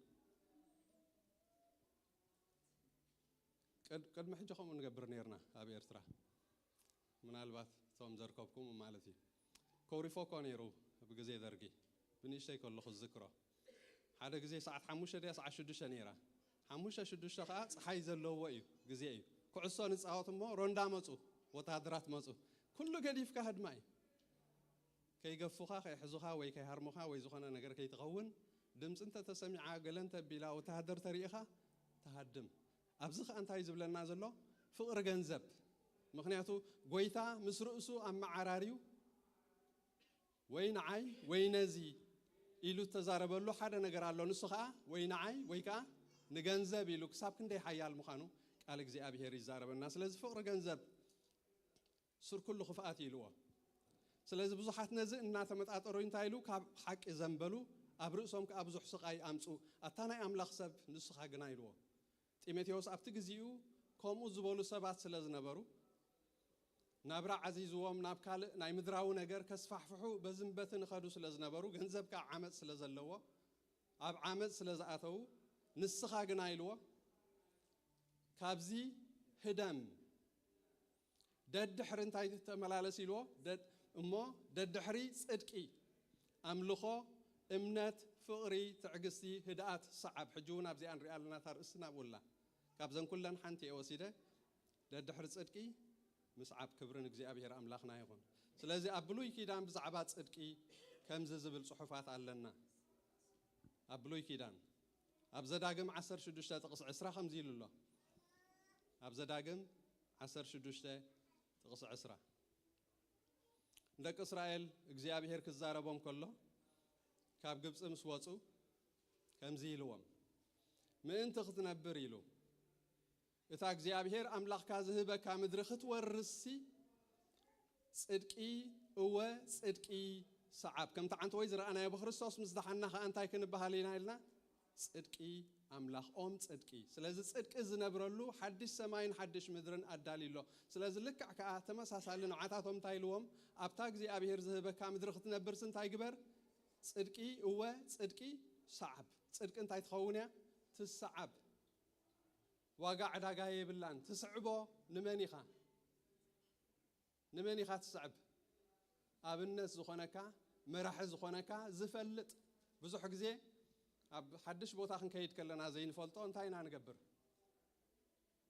ቅድ- ቅድሚ ሕጂ ከምኡ ንገብር ነርና ኣብ ኤርትራ። ምናልባት እቶም ዘርከብኩም ማለት እዩ። ኮሪፎ እኮ ነይሩ ብግዜ ደርጊ፣ ብንእሽተይ ከለኹ ዝዝክሮ። ሓደ ግዜ ሰዓት ሓሙሽተ ድያ ሰዓት ሽዱሽተ ነይራ። ሓሙሽተ ሽዱሽተ ከዓ ፀሓይ ዘለዎ እዩ፣ ግዜ እዩ። ኩዕሶ ንፃወት እሞ ሮንዳ መፁ፣ ወታደራት መፁ። ኩሉ ገዲፍካ ህድማ እዩ። ከይገፉኻ፣ ከይሕዙኻ ወይ ከይሃርሙኻ ወይ ዝኾነ ነገር ከይትኸውን፣ ድምፂ እንተተሰሚዓ፣ ገለ እንተቢላ፣ ወተሃደር ተሪኢኻ፣ ትሃድም። ኣብዚ ኸኣ እንታይ ዝብለና ዘሎ? ፍቕሪ ገንዘብ። ምኽንያቱ ጎይታ ምስ ርእሱ ኣመዓራርዩ፣ ወይ ንዓይ ወይ ነዚ ኢሉ እተዛረበሉ ሓደ ነገር ኣሎ። ንሱ ኸኣ ወይ ንዓይ ወይ ከኣ ንገንዘብ ኢሉ ክሳብ ክንደይ ሓያል ምዃኑ ቃል እግዚኣብሔር ይዛረበና። ስለዚ ፍቕሪ ገንዘብ ስር ኩሉ ክፍኣት እዩ ኢልዎ። ስለዚ ብዙሓት ነዚ እናተመጣጠሩ እንታይ ኢሉ? ካብ ሓቂ ዘንበሉ፣ ኣብ ርእሶም ከኣ ብዙሕ ስቓይ ኣምፁ። ኣታ ናይ ኣምላኽ ሰብ ንስኻ ግና ኢልዎ። ጢሞቴዎስ ኣብቲ ግዜኡ ከምኡ ዝበሉ ሰባት ስለ ዝነበሩ፣ ናብራ ዓዚዝዎም ናብ ካልእ ናይ ምድራዊ ነገር ከስፋሕፍሑ በዝን በትን ይኸዱ ስለ ዝነበሩ፣ ገንዘብ ከኣ ዓመፅ ስለ ዘለዎ፣ ኣብ ዓመፅ ስለ ዝኣተዉ፣ ንስኻ ግና ኢልዎ፣ ካብዚ ህደም፣ ደድሕሪ እንታይ ተመላለስ ኢልዎ? ደድ- እሞ ደድሕሪ ጽድቂ፣ ኣምልኾ፣ እምነት፣ ፍቕሪ፣ ትዕግስቲ፣ ህድኣት ሰዓብ። ሕጂ እውን ኣብዚኣ ንሪኣ ኣለና፣ እታ ርእስቲ ናብኡ ኣላ። ካብዘን ኩለን ሓንቲ እየ ወሲደ። ደድሕሪ ጽድቂ ምስዓብ። ክብሪ ንእግዚኣብሔር ኣምላኽና ይኹን። ስለዚ ኣብ ብሉይ ኪዳን ብዛዕባ ጽድቂ ከምዚ ዝብል ጽሑፋት ኣለና። ኣብ ብሉይ ኪዳን ኣብ ዘዳግም ዓሰርተ ሽዱሽተ ጥቕሲ ዕስራ ከምዚ ኢሉ ኣሎ። ኣብ ዘዳግም ዓሰርተ ሽዱሽተ ጥቕሲ ዕስራ፣ ንደቂ እስራኤል እግዚኣብሔር ክዛረቦም ከሎ፣ ካብ ግብፂ ምስ ወፁ ከምዚ ኢልዎም፣ ምእንቲ ክትነብር ኢሉ፣ እታ እግዚኣብሔር ኣምላኽካ ዝህበካ ምድሪ ክትወርስሲ፣ ጽድቂ፣ እወ፣ ጽድቂ ሰዓብ። ከምቲ ዓንተወይ ዝረኣናዮ፣ ብክርስቶስ ምስ ደሓንና ከኣ እንታይ ክንበሃል ኢና ኢልና? ጽድቂ ኣምላኽ፣ ኦም ጽድቂ። ስለዚ ጽድቂ ዝነብረሉ ሓድሽ ሰማይን ሓድሽ ምድርን ኣዳልዩ ኣሎ። ስለዚ ልክዕ ከኣ ተመሳሳሊ ንዓታቶም እንታይ ኢልዎም? ኣብታ እግዚኣብሔር ዝህበካ ምድሪ ክትነብርሲ እንታይ ግበር? ጽድቂ፣ እወ፣ ጽድቂ ሰዓብ። ጽድቂ እንታይ ትኸውን እያ? ትሰዓብ። ዋጋ ዕዳጋ የብላን። ትስዕቦ ንመን ኢኻ? ንመን ኢኻ ትስዕብ? ኣብነት ዝኾነካ፣ መራሒ ዝኾነካ ዝፈልጥ። ብዙሕ ግዜ ኣብ ሓድሽ ቦታ ክንከይድ ከለና ዘይንፈልጦ እንታይ ኢና ንገብር?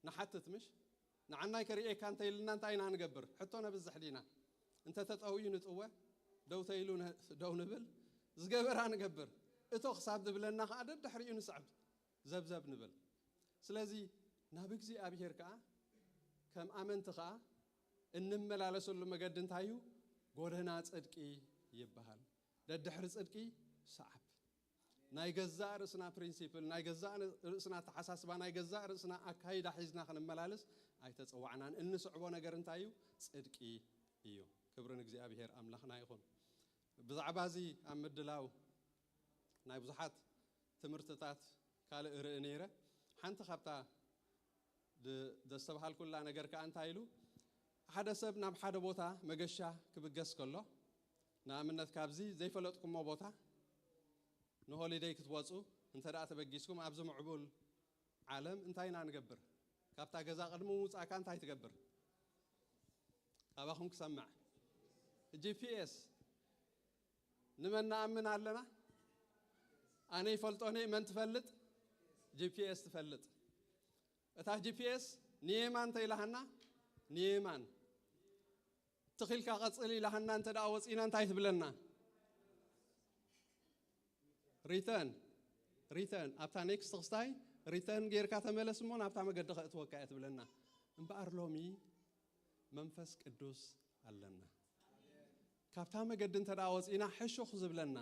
ንሓትት ምሽ? ንዓናይ ከርእየካ እንተ ኢልና እንታይ ኢና ንገብር? ሕቶ ነብዝሕ ዲና? እንተ ተጠውዩ ንጥወ፣ ደው ተኢሉ ነ- ደው ንብል፣ ዝገበራ ንገብር። እቶ ክሳብ ዝብለና ከኣ ደድሕሪኡ ንስዕብ፣ ዘብዘብ ንብል። ስለዚ ናብ እግዚኣብሔር ከኣ ከም ኣመንቲ ከኣ እንመላለሰሉ መገዲ እንታይ እዩ? ጎደና ጽድቂ ይበሃል። ደድሕሪ ጽድቂ ሰዓብ። ናይ ገዛእ ርእስና ፕሪንሲፕል፣ ናይ ገዛእ ርእስና ኣተሓሳስባ፣ ናይ ገዛእ ርእስና ኣካይዳ ሒዝና ክንመላለስ ኣይተጸዋዕናን። እንስዕቦ ነገር እንታይ እዩ? ጽድቂ እዩ። ክብሪ ንእግዚኣብሔር ኣምላኽና ይኹን። ብዛዕባ እዚ ኣብ ምድላው ናይ ብዙሓት ትምህርትታት ካልእ ርኢ ነይረ። ሓንቲ ካብታ ድ- ዘስተብሃልኩላ ነገር ከኣ እንታይ ኢሉ፣ ሓደ ሰብ ናብ ሓደ ቦታ መገሻ ክብገስ ከሎ፣ ንኣብነት ካብዚ ዘይፈለጥኩሞ ቦታ ንሆሊደይ ክትወፁ እንተ ደኣ ተበጊስኩም፣ ኣብዚ ምዕቡል ዓለም እንታይ ኢና ንገብር? ካብታ ገዛ ቅድሚ ምውፃእካ እንታይ ትገብር? ካባኹም ክሰምዕ። ጂ ፒ ኤስ ንመን ንኣምን ኣለና? ኣነ ይፈልጦ እየ፣ መን ትፈልጥ? ጂ ፒ ኤስ ትፈልጥ። እታ ጂ ፒ ኤስ ንየማን እንተ ኢላሃና፣ ንየማን። ትኺልካ ቀጽል ኢላሃና እንተ ደኣ ወጺና እንታይ ትብለና? ሪተርን፣ ሪተርን። ኣብታ ኔክስት ክስታይ ሪተርን ጌርካ ተመለስ እሞ ናብታ መገዲ ከእትወካ እየ ትብለና። እምበኣር ሎሚ መንፈስ ቅዱስ ኣለና። ካብታ መገዲ እንተ ደኣ ወጺና ሕሹኽ ዝብለና፣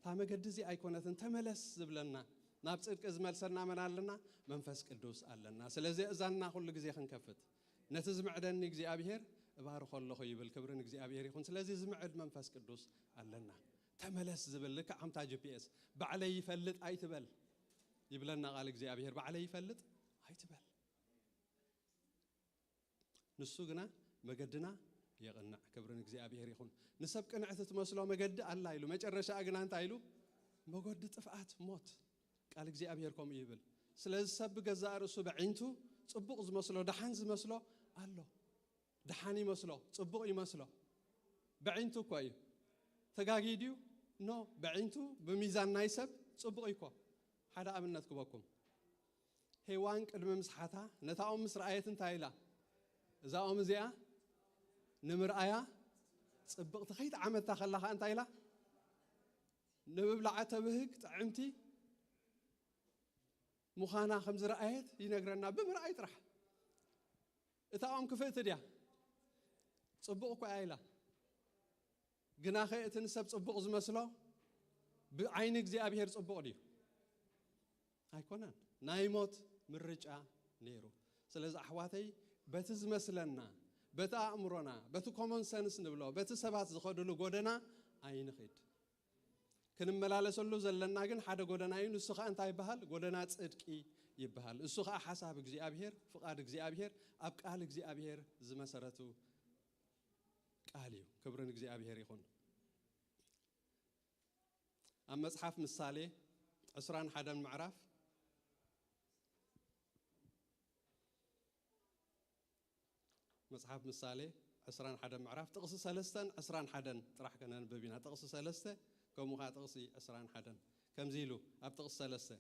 እታ መገዲ እዚ ኣይኮነትን፣ ተመለስ ዝብለና፣ ናብ ጽድቂ ዝመልሰና መን ኣለና? መንፈስ ቅዱስ ኣለና። ስለዚ እዛና ኩሉ ግዜ ክንከፍት፣ ነቲ ዝምዕደኒ እግዚኣብሔር እባርኾ ኣለኹ ይብል። ክብሪ ንእግዚኣብሔር ይኹን። ስለዚ ዝምዕድ መንፈስ ቅዱስ ኣለና። ተመለስ ዝብል ልክዕ ከምታ ጂ ፒ ኤስ፣ ባዕለይ ይፈልጥ ኣይትበል ይብለና ቃል እግዚኣብሔር። ባዕለይ ይፈልጥ ኣይትበል። ንሱ ግና መገድና የቕንዕ። ክብሪ ንእግዚኣብሔር ይኹን። ንሰብ ቅንዕቲ ትመስሎ መገዲ ኣላ ኢሉ፣ መጨረሻ ግና እንታይ ኢሉ? መገዲ ጥፍኣት፣ ሞት። ቃል እግዚኣብሔር ከምኡ ይብል። ስለዚ ሰብ ብገዛእ ርእሱ በዒንቱ ጽቡቕ ዝመስሎ፣ ደሓን ዝመስሎ ኣሎ። ደሓን ይመስሎ፣ ጽቡቕ ይመስሎ። በዒንቱ እኮ እዩ። ተጋጊ ድዩ? ኖ፣ በዒንቱ ብሚዛን ናይ ሰብ ጽቡቕ እዩ እኮ። ሓደ ኣብነት ክበኩም። ሄዋን ቅድሚ ምስሓታ ነታ ኦም ምስ ረኣየት እንታይ ኢላ? እዛ ኦም እዚኣ ንምርኣያ ጽብቕቲ ከይጠዓመታ ከላ ኸኣ እንታይ ኢላ? ንምብላዓ ተብህግ ጥዕምቲ ምዃና ከም ዝረኣየት ይነግረና ብምርኣይ ጥራሕ። እታ ኦም ክፍእቲ ድያ? ጽቡቕ እኮ እያ ኢላ። ግናኸ እቲ ንሰብ ጽቡቕ ዝመስሎ ብዓይኒ እግዚኣብሔር ጽቡቕ ድዩ? ኣይኮነን። ናይ ሞት ምርጫ ነይሩ። ስለዚ ኣሕዋተይ፣ በቲ ዝመስለና፣ በቲ ኣእምሮና፣ በቲ ኮሞን ሰንስ ንብሎ፣ በቲ ሰባት ዝኸድሉ ጎደና ኣይንኺድ። ክንመላለሰሉ ዘለና ግን ሓደ ጎደና እዩ። ንሱ ኸኣ እንታይ ይበሃል? ጎደና ጽድቂ ይበሃል። እሱ ኸኣ ሓሳብ እግዚኣብሔር፣ ፍቓድ እግዚኣብሔር፣ ኣብ ቃል እግዚኣብሔር ዝመሰረቱ ቃል እዩ። ክብሪ ንእግዚኣብሔር ይኹን። ኣብ መጽሓፍ ምሳሌ ዕስራን ሓደን ምዕራፍ፣ መጽሓፍ ምሳሌ ዕስራን ሓደን ምዕራፍ፣ ጥቕሲ ሰለስተን ዕስራን ሓደን ጥራሕ ከነንብብ ኢና። ጥቕሲ ሰለስተ፣ ከምኡ ኸዓ ጥቕሲ ዕስራን ሓደን። ከምዚ ኢሉ ኣብ ጥቕሲ ሰለስተ፣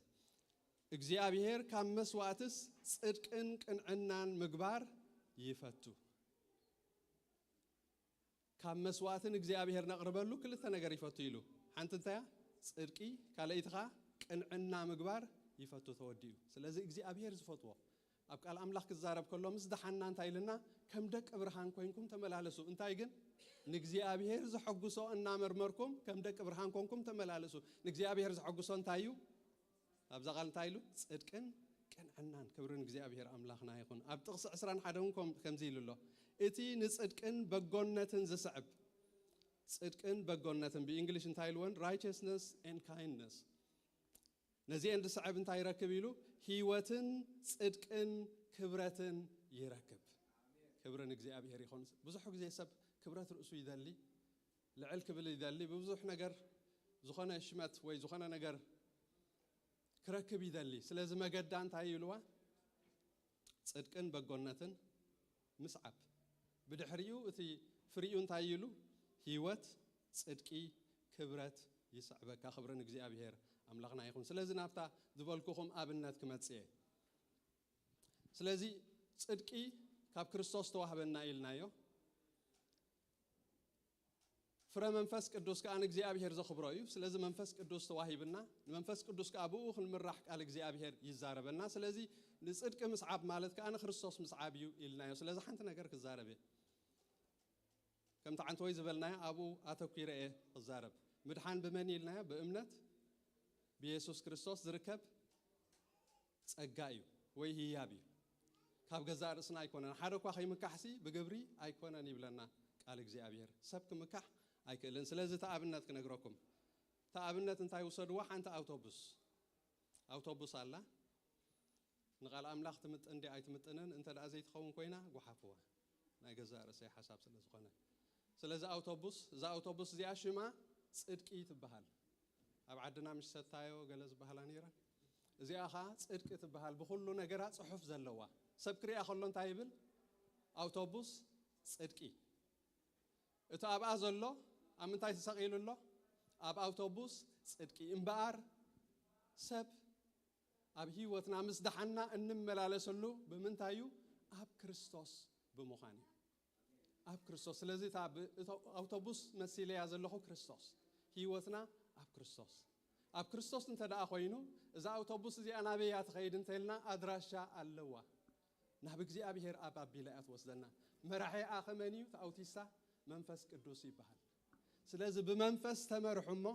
እግዚኣብሔር ካብ መስዋእትስ ጽድቅን ቅንዕናን ምግባር ይፈቱ። ካብ መስዋእትን እግዚኣብሔር ነቕርበሉ ክልተ ነገር ይፈቱ ኢሉ። ሓንቲ እንታያ? ጽድቂ፣ ካልኣይቲ ኸዓ ቅንዕና ምግባር ይፈቱ፣ ተወዲኡ። ስለዚ እግዚኣብሔር ዝፈትዎ ኣብ ቃል ኣምላኽ ክዛረብ ከሎ ምስ ደሓና እንታይ ኢልና? ከም ደቂ ብርሃን ኮይንኩም ተመላለሱ። እንታይ ግን? ንእግዚኣብሔር ዘሐጉሶ እናመርመርኩም ከም ደቂ ብርሃን ኮንኩም ተመላለሱ። ንእግዚኣብሔር ዘሐጉሶ እንታይ እዩ? ኣብዛ ቃል እንታይ ኢሉ? ጽድቅን ቅንዕናን። ክብሪ ንእግዚኣብሔር ኣምላኽና ይኹን። ኣብ ጥቕሲ ዕስራን ሓደን እውን ከም-፣ ከምዚ ኢሉ ኣሎ፣ "እቲ ንጽድቅን በጎነትን ዝስዕብ"፣ ጽድቅን በጎነትን ብእንግሊሽ እንታይ ኢልወን? Righteousness and kindness። ነዚአን ዝስዕብ እንታይ ይረክብ ኢሉ? ህይወትን ጽድቅን ክብረትን ይረክብ። ክብሪ ንእግዚኣብሔር ይኹን። ብዙሕ ግዜ ሰብ ክብረት ርእሱ ይደሊ፣ ልዕል ክብል ይደሊ፣ ብብዙሕ ነገር ዝኾነ ሽመት ወይ ዝኾነ ነገር ክረክብ ይደሊ። ስለዚ መገዳ እንታይ እዩ ኢልዋ? ጽድቅን በጎነትን ምስዓብ። ብድሕሪኡ እቲ ፍሪኡ እንታይ እዩ ኢሉ? ህይወት፣ ጽድቂ፣ ክብረት ይስዕበካ። ክብሪ ንእግዚኣብሔር ኣምላኽና ይኹን። ስለዚ ናብታ ዝበልኩኹም ኣብነት ክመጽእ እየ። ስለዚ ጽድቂ ካብ ክርስቶስ ተዋህበና ኢልናዮ። ፍረ መንፈስ ቅዱስ ከኣ ንእግዚኣብሔር ዘኽብሮ እዩ። ስለዚ መንፈስ ቅዱስ ተዋሂብና፣ ንመንፈስ ቅዱስ ከኣ ብኡ ክንምራሕ ቃል እግዚኣብሔር ይዛረበና። ስለዚ ንጽድቂ ምስዓብ ማለት ከኣ ንክርስቶስ ምስዓብ እዩ ኢልናዮ። ስለዚ ሓንቲ ነገር ክዛረብ እየ። ከምቲ ዓንተወይ ዝበልናዮ ኣብኡ ኣተኲረ እየ ክዛረብ። ምድሓን ብመን ኢልናዮ? ብእምነት ብየሱስ ክርስቶስ ዝርከብ ጸጋ እዩ ወይ ህያብ እዩ። ካብ ገዛእ ርእስና ኣይኮነን። ሓደ እኳ ከይምካሕሲ ብግብሪ ኣይኮነን ይብለና ቃል እግዚኣብሔር። ሰብ ክምካሕ ኣይክእልን። ስለዚ እቲ ኣብነት ክነግረኩም። እቲ ኣብነት እንታይ ውሰድዋ? ሓንቲ ኣውቶቡስ። ኣውቶቡስ ኣላ። ንቃል ኣምላኽ ትምጥን ድያ ኣይትምጥንን እንተ ደኣ ዘይትኸውን ኮይና፣ ጓሓፍዋ። ናይ ገዛእ ርእሰይ ሓሳብ ስለ ዝኾነ። ስለዚ ኣውቶቡስ፣ እዛ ኣውቶቡስ እዚኣ ሽማ ጽድቂ ትበሃል። ኣብ ዓድና ምሽ ሰታዮ ገለ ዝበሃላ ነይረን። እዚኣ ኸኣ ጽድቂ ትበሃል። ብኹሉ ነገራ ጽሑፍ ዘለዋ። ሰብ ክሪኣ ከሎ እንታይ ይብል? ኣውቶቡስ ጽድቂ። እቲ ኣብኣ ዘሎ ኣብ ምንታይ ተሰቒሉ ኣሎ? ኣብ ኣውቶቡስ ጽድቂ። እምበኣር ሰብ ኣብ ህይወትና ምስ ደሓና እንመላለሰሉ ብምንታይ እዩ? ኣብ ክርስቶስ ብምዃን እዩ። ኣብ ክርስቶስ። ስለዚ እታ ብ-፣ እቶ-፣ ኣውቶቡስ መሲለያ ዘለኹ ክርስቶስ። ህይወትና ኣብ ክርስቶስ። ኣብ ክርስቶስ እንተ ደኣ ኮይኑ፣ እዛ ኣውቶቡስ እዚኣ ናበይ እያ ትኸይድ እንተ ኢልና፣ ኣድራሻ ኣለዋ። ናብ እግዚኣብሔር ኣብ ኣቢላ እያ ትወስደና። መራሒኣ ኸመን እዩ? እቲ ኣውቲስታ መንፈስ ቅዱስ ይበሃል። ስለዚ ብመንፈስ ተመርሑ እሞ፣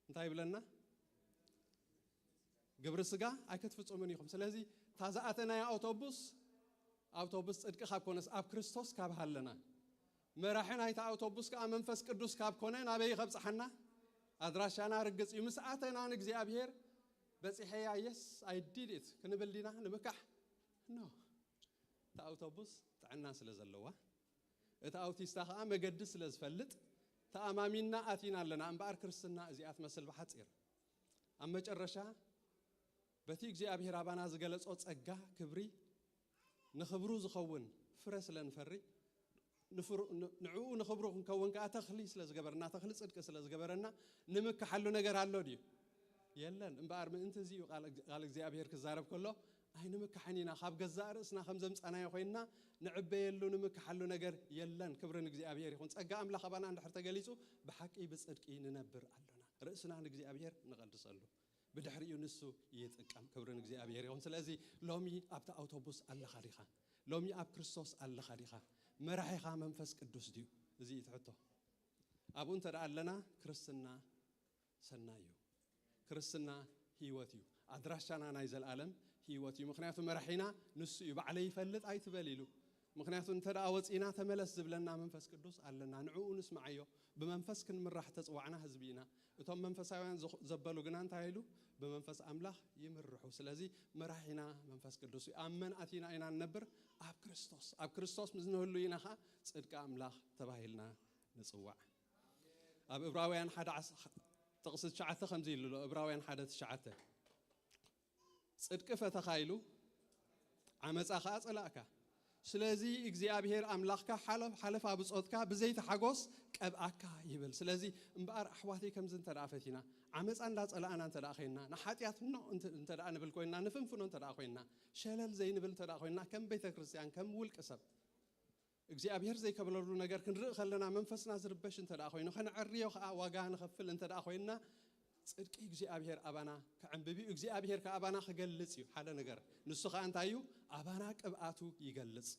እንታይ ይብለና? ግብሪ ስጋ ኣይክትፍጽሙን ኢኹም። ስለዚ እታ ዝኣተናያ ኣውቶቡስ፣ ኣውቶቡስ ጽድቂ ካብ ኮነስ፣ ኣብ ክርስቶስ ካብ ሃለና፣ መራሒ ናይታ ኣውቶቡስ ከኣ መንፈስ ቅዱስ ካብ ኮነ፣ ናበይ ከብጽሓና? ኣድራሻና ርግጽ እዩ። ምስ ኣተና ንእግዚኣብሔር፣ በጺሐያ፣ የስ፣ I did it ክንብል ዲና ንምካሕ? ኖ። እታ ኣውቶቡስ ጥዕና ስለ ዘለዋ፣ እቲ ኣውቲስታ ከኣ መገዲ ስለ ዝፈልጥ፣ ተኣማሚንና ኣቲና ኣለና። እምበኣር ክርስትና እዚኣ ትመስል ብሓጺር። ኣብ መጨረሻ፣ በቲ እግዚኣብሔር ኣባና ዝገለጾ ጸጋ፣ ክብሪ፣ ንኽብሩ ዝኸውን ፍረ ስለ ንፈሪ፣ ንፍሩ-፣ ን-፣ ንዕኡ ንኽብሩ ክንከውን ከኣ ተኽሊ ስለ ዝገበረና፣ ተኽሊ ጽድቂ ስለ ዝገበረና፣ ንምክሓሉ ነገር ኣሎ ድዩ? የለን። እምበኣር ምእንቲ እዚ እዩ ቃል፣ ቃል እግዚኣብሔር ክዛረብ ከሎ፣ ኣይንምካሕን ኢና፣ ካብ ገዛእ ርእስና ከም ዘምጻናዮ ኮይንና ንዕበየሉ፣ ንምክሓሉ ነገር የለን። ክብሪ ንእግዚኣብሔር ይኹን። ጸጋ ኣምላኽ ኣባና እንድሕር ተገሊጹ፣ ብሓቂ ብጽድቂ ንነብር ኣሎና። ርእስና ንእግዚኣብሔር ንቐድሰሉ። ብድሕሪኡ ንሱ ይጥቀም። ክብሪ ንእግዚኣብሔር ይኹን። ስለዚ ሎሚ ኣብቲ ኣውቶቡስ ኣለኻ ዲኻ? ሎሚ ኣብ ክርስቶስ ኣለኻ ዲኻ? መራሒኻ መንፈስ ቅዱስ ድዩ? እዚ እዩ እቲ ሕቶ። ኣብኡ እንተ ደኣ ኣለና፣ ክርስትና ሰናይ እዩ። ክርስትና ህይወት እዩ። ኣድራሻና ናይ ዘልኣለም ህይወት እዩ። ምኽንያቱ መራሒና ንሱ እዩ። ባዕለይ ይፈልጥ ኣይትበል ኢሉ። ምኽንያቱ እንተ ደኣ ወጺእና ተመለስ ዝብለና መንፈስ ቅዱስ ኣለና። ንዕኡ ንስምዓዮ። ብመንፈስ ክንምራሕ ተጽዋዕና ህዝቢ ኢና። እቶም መንፈሳውያን ዝኹ-፣ ዘበሉ ግና እንታይ ኢሉ? ብመንፈስ ኣምላኽ ይምርሑ። ስለዚ መራሒና መንፈስ ቅዱስ እዩ። ኣብ መን ኣቲና ኢና ንነብር? ኣብ ክርስቶስ። ኣብ ክርስቶስ ምስ ንህሉ ኢና ኸኣ ጽድቂ ኣምላኽ ተባሂልና ንጽዋዕ። ኣብ ዕብራውያን ሓደ ዓስ-፣ ጥቕሲ ትሽዓተ ከምዚ ኢሉ ኣሎ። ዕብራውያን ሓደ ትሽዓተ፣ ጽድቂ ፈተኻ ኢሉ ዓመጻ ኸኣ ጸላእካ። ስለዚ እግዚኣብሔር ኣምላኽካ ሓለፍ-፣ ሓለፋ ብጾትካ ብዘይቲ ሓጎስ ቀብኣካ ይብል። ስለዚ እምበኣር ኣሕዋተይ ከምዚ እንተ ደኣ ፈቲና፣ ዓመጻ እንዳጸላእና እንተ ደኣ ኸይንና፣ ንሓጢኣት ኖ እንተ፣ እንተ ደኣ ንብል ኮይንና፣ ንፍንፍኖ እንተ ደኣ ኮይንና፣ ሸለል ዘይንብል እንተ ደኣ ኮይንና፣ ከም ቤተ ክርስቲያን፣ ከም ውልቂ ሰብ፣ እግዚኣብሔር ዘይከብለሉ ነገር ክንርኢ ከለና መንፈስና ዝርበሽ እንተ ደኣ ኮይኑ፣ ከነዕርዮ ከኣ ዋጋ ንኸፍል እንተ ደኣ ኮይንና፣ ጽድቂ እግዚኣብሔር ኣባና ክዕንብብ እዩ። እግዚኣብሔር ከኣ ኣባና ክገልጽ እዩ። ሓደ ነገር፣ ንሱ ከኣ እንታይ እዩ? ኣባና ቅብኣቱ ይገልጽ።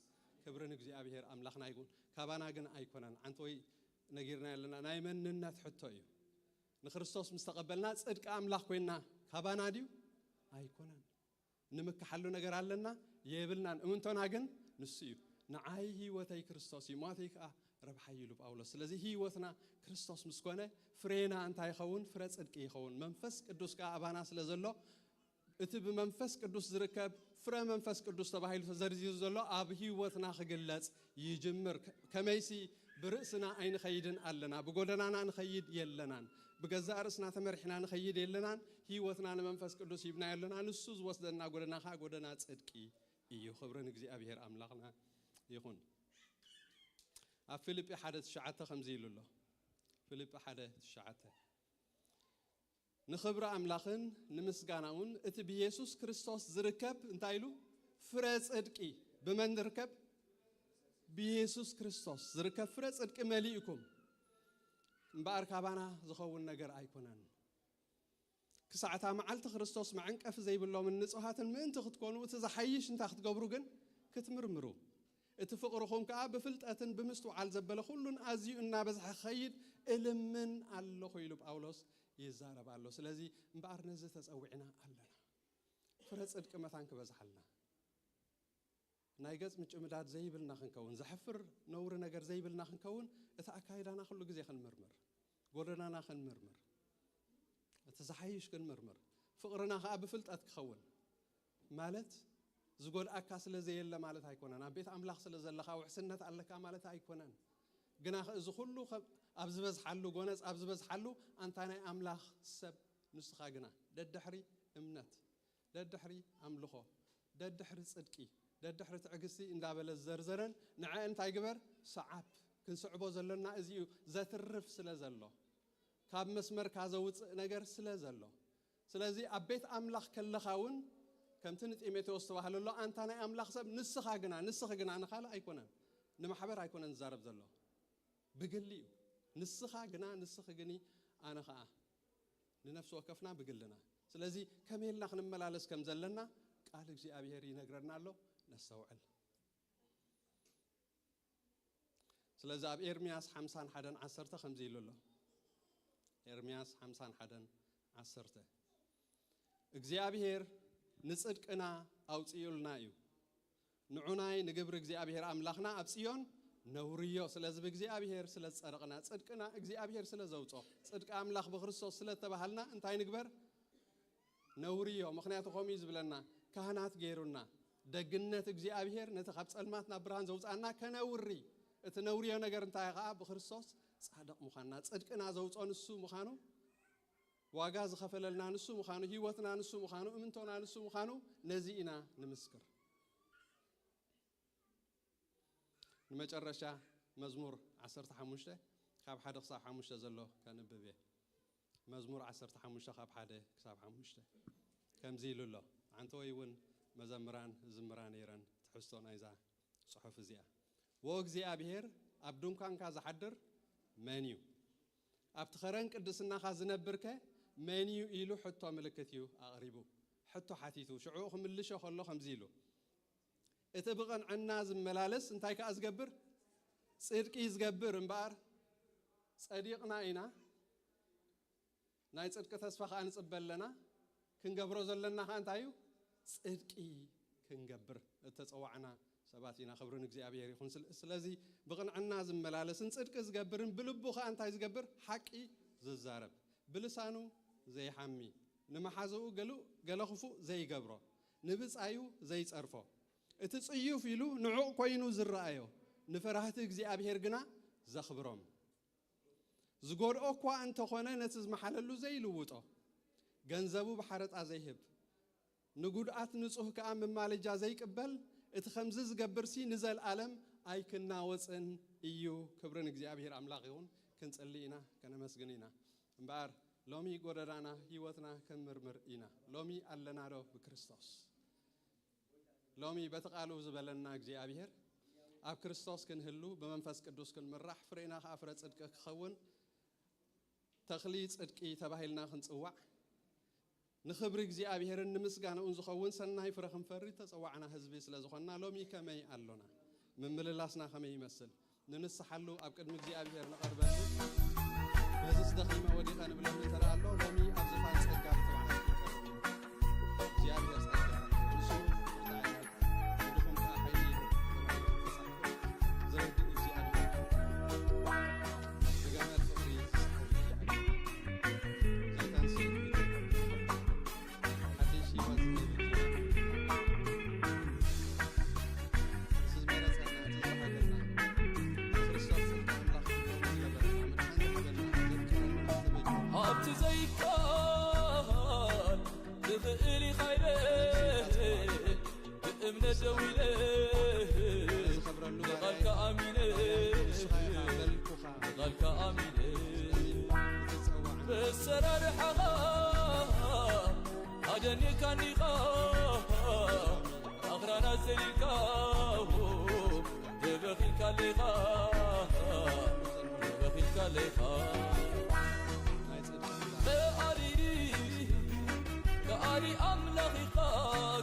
ክብሪ ንእግዚኣብሔር ኣምላኽና ይኹን። ካባና ግን ኣይኮነን። ዓንተወይ ነጊርና ኣለና። ናይ መንነት ሕቶ እዩ። ንክርስቶስ ምስ ተቐበልና ጽድቂ ኣምላኽ ኮይንና፣ ካባና ድዩ? ኣይኮነን። ንምክሓሉ ነገር ኣለና የብልናን። እምንቶና ግን ንሱ እዩ። ንዓይ ህይወተይ ክርስቶስ እዩ፣ ሞተይ ከኣ ረብሓይ እዩ ኢሉ ጳውሎስ። ስለዚ ህይወትና ክርስቶስ ምስ ኮነ ፍሬና እንታይ ይኸውን? ፍረ ጽድቂ ይኸውን። መንፈስ ቅዱስ ከኣ ኣባና ስለ ዘሎ እቲ ብመንፈስ ቅዱስ ዝርከብ ፍረ መንፈስ ቅዱስ ተባሂሉ ተዘርዚሩ ዘሎ ኣብ ህይወትና ክግለጽ ይጅምር። ከ-፣ ከመይሲ ብርእስና ኣይንኸይድን ኣለና፣ ብጎደናና ንኸይድ የለናን። ብገዛእ ርእስና ተመሪሕና ንኸይድ የለናን። ህይወትና ንመንፈስ ቅዱስ ሂብናዮ ኣለና። ንሱ ዝወስደና ጎደና ኸኣ ጎደና ጽድቂ እዩ። ክብሪ ንእግዚኣብሔር ኣምላኽና ይኹን። ኣብ ፊልጲ ሓደ ትሽዓተ ከምዚ ኢሉ ኣሎ። ፊልጲ ሓደ ትሽዓተ፣ ንኽብሪ ኣምላኽን ንምስጋናውን እቲ ብየሱስ ክርስቶስ ዝርከብ እንታይ ኢሉ? ፍረ ጽድቂ። ብመን ዝርከብ? ብየሱስ ክርስቶስ ዝርከብ ፍረ ጽድቂ መሊእኩም። እምበኣር ካባና ዝኸውን ነገር ኣይኮነን። ክሳዕ እታ መዓልቲ ክርስቶስ መዐንቀፊ ዘይብሎምን ንጹሃትን ምእንቲ ክትኮኑ፣ እቲ ዝሓይሽ እንታይ ክትገብሩ ግን? ክትምርምሩ። እቲ ፍቕርኹም ከኣ ብፍልጠትን ብምስትውዓል ዘበለ ኩሉን ኣዝዩ እናበዝሐ ክኸይድ እልምን ኣለኹ ኢሉ ጳውሎስ ይዛረብ ኣሎ። ስለዚ እምበኣር ነዚ ተጸዊዕና ኣለና። ፍረ ጽድቂ መታን ክበዝሓልና። ናይ ገጽ ምጭምዳድ ዘይብልና ክንከውን፣ ዘሕፍር ነውሪ ነገር ዘይብልና ክንከውን፣ እቲ ኣካይዳና ኩሉ ግዜ ክንምርምር፣ ጎደናና ክንምርምር፣ እቲ ዝሓይሽ ክንምርምር፣ ፍቕርና ከኣ ብፍልጠት ክኸውን። ማለት ዝጎድኣካ ስለ ዘየለ ማለት ኣይኮነን። ኣብ ቤት ኣምላኽ ስለ ዘለኻ ውሕስነት ኣለካ ማለት ኣይኮነን። ግና ኸ እዚ ኩሉ ኸ-፣ ኣብ ዝበዝሓሉ፣ ጎነጽ ኣብ ዝበዝሓሉ፣ ኣንታ ናይ ኣምላኽ ሰብ ንስኻ ግና ደድሕሪ እምነት፣ ደድሕሪ ኣምልኾ፣ ደድሕሪ ጽድቂ፣ ደድሕሪ ትዕግስቲ እንዳበለ ዝዘርዘረን ንዐ እንታይ ግበር? ሰዓብ። ክንስዕቦ ዘሎና እዚ እዩ፣ ዘትርፍ ስለ ዘሎ፣ ካብ መስመርካ ዘውጽእ ነገር ስለ ዘሎ። ስለዚ ኣብ ቤት ኣምላኽ ከለኻ እውን ከምቲ ንጢሞቴዎስ ዝተባህለ ኣሎ፣ ኣንታ ናይ ኣምላኽ ሰብ ንስኻ ግና፣ ንስኺ ግና፣ ንኻልእ ኣይኮነን፣ ንማሕበር ኣይኮነን ዝዛረብ ዘሎ፣ ብግሊ እዩ። ንስኻ ግና፣ ንስኺ ግኒ፣ ኣነ ኸኣ፣ ንነፍሲ ወከፍና ብግልና። ስለዚ ከመይ ኢልና ክንመላለስ ከም ዘለና ቃል እግዚኣብሔር ይነግረና ኣሎ፣ ነስተውዕል። ስለዚ ኣብ ኤርምያስ ሓምሳን ሓደን ዓሰርተ ከምዚ ኢሉ ኣሎ። ኤርምያስ ሓምሳን ሓደን ዓሰርተ እግዚኣብሔር ንጽድቅና ኣውጽኡልና እዩ። ንዑናይ ንግብሪ እግዚኣብሔር ኣምላኽና ኣብ ጽዮን ነውርዮ። ስለዚ ብእግዚኣብሔር ስለ ዝጸደቕና፣ ጽድቅና እግዚኣብሔር ስለ ዘውጾ፣ ጽድቂ ኣምላኽ ብክርስቶስ ስለ እተባሃልና እንታይ ንግበር? ነውርዮ። ምኽንያቱ ከምኡ እዩ ዝብለና፣ ካህናት ገይሩና። ደግነት እግዚኣብሔር ነቲ ካብ ጸልማት ናብ ብርሃን ዘውጽኣና ከነውሪ። እቲ ነውርዮ ነገር እንታይ ከኣ? ብክርስቶስ ጻድቕ ምዃንና፣ ጽድቅና ዘውጾ ንሱ ምዃኑ፣ ዋጋ ዝኸፈለልና ንሱ ምዃኑ፣ ህይወትና ንሱ ምዃኑ፣ እምንቶና ንሱ ምዃኑ፣ ነዚ ኢና ንምስክር። ንመጨረሻ መዝሙር ዓሰርተ ሓሙሽተ ካብ ሓደ ክሳብ ሓሙሽተ ዘሎ ከንብብ እየ። መዝሙር ዓሰርተ ሓሙሽተ ካብ ሓደ ክሳብ ሓሙሽተ ከምዚ ኢሉ ኣሎ። ኣንተ ወይ እውን መዘምራን ዝምራ ነይረን ትሕዝቶ ናይዛ ጽሑፍ እዚኣ። "ወእግዚኣብሔር፣ ኣብ ድንኳንካ ዝሓድር መን እዩ? ኣብቲ ኸረን ቅድስናኻ ዝነብርከ መን እዩ?" ኢሉ ሕቶ ምልክት እዩ ኣቕሪቡ። ሕቶ ሓቲቱ፣ ሽዑ ክምልሾ ከሎ ከምዚ ኢሉ፣ "እቲ ብቕንዕና ዝመላለስ እንታይ ከኣ ዝገብር? ጽድቂ ዝገብር እምበኣር ጸዲቕና ኢና፣ ናይ ጽድቂ ተስፋ ከኣ ንጽበ ኣለና። ክንገብሮ ዘለና ከኣ እንታይ እዩ? ጽድቂ ክንገብር እተጸዋዕና ሰባት ኢና። ክብሪ ንእግዚኣብሔር ይኹን። ስለ-፣ ስለዚ ብቕንዕና ዝመላለስን ጽድቂ ዝገብርን ብልቡ ከኣ እንታይ ዝገብር? ሓቂ ዝዛረብ፣ ብልሳኑ ዘይሓሚ፣ ንመሓዝኡ ገሉ-፣ ገለ ክፉእ ዘይገብሮ፣ ንብጻዩ ዘይጸርፎ፣ እቲ ጽዩፍ ኢሉ ንዑቕ ኮይኑ ዝረኣዮ፣ ንፈራህቲ እግዚኣብሔር ግና ዘኽብሮም። ዝጎድኦ እኳ እንተኾነ ነቲ ዝመሓለሉ ዘይልውጦ፣ ገንዘቡ ብሓረጣ ዘይህብ፣ ንጉድኣት ንጹህ ከኣ መማለጃ ዘይቅበል፣ እቲ ከምዚ ዝገብርሲ ንዘልኣለም ኣይክናወጽን እዩ። ክብሪ ንእግዚኣብሔር ኣምላኽ ይኹን። ክንጽሊ ኢና፣ ከነመስግን ኢና። እምበኣር ሎሚ ጎደናና፣ ህይወትና ክንምርምር ኢና። ሎሚ ኣለና ዶ ብክርስቶስ? ሎሚ በቲ ቃሉ ዝበለና እግዚኣብሔር ኣብ ክርስቶስ ክንህሉ፣ ብመንፈስ ቅዱስ ክንምራሕ፣ ፍሬና ከኣ ፍረ ጽድቂ ክኸውን፣ ተኽሊ ጽድቂ ተባሂልና ክንጽዋዕ፣ ንኽብሪ እግዚኣብሔርን ንምስጋናኡን ዝኸውን ሰናይ ፍረ ክንፈሪ ተጸዋዕና ህዝቢ ስለ ዝኾንና፣ ሎሚ ከመይ ኣሎና? ምምልላስና ከመይ ይመስል? ንንስሓሉ፣ ኣብ ቅድሚ እግዚኣብሔር ንቐርበሉ። በዚስ ደኺመ ወዲቐ ንብለሉ እንተ ደኣ ኣሎ፣ ሎሚ ኣብ ዝፋን ጸጋ ብተባዕት ክንቀርብ እዩ። እግዚኣብሔር ጸጋ፣ ንሱ ብርታዕ እዩ፣ ንድኹም ከኣ ሓይሊ እዩ ተባሂሉ ተጻሒፉ። ዘረድእ እግዚኣብሔር ብገመድ ፍቕሪ ዝስሓብ እዩ። ዛይታን ስኢሉ ሓድሽ ህይወት ዝህብ እዚ ዝመረጸና፣ እዚ ዝወሃበና፣ ክርስቶስ ጽድቂ ኣምላኽ ዝገበረና፣ መድሓኒ ዝገበረና፣ ዘፍቀረና፣ ዝተበጀና። ኣብቲ ዘይከኣል ትኽእል ኢኻ ኢለ፣ ብእምነት ደው ኢለ፣ ንቓልካ ኣሚነ፣ ንቓልካ ኣሚነ። መሰራርሓኻ ኣደኒኻኒኻ፣ ኣኽራናት ዘሊልካ፣ ተበኺልካ ኣለኻ፣ ተበኺልካ ኣለኻ። ከኣሊ፣ ከኣሊ ኣምላኽ ኢኻ፣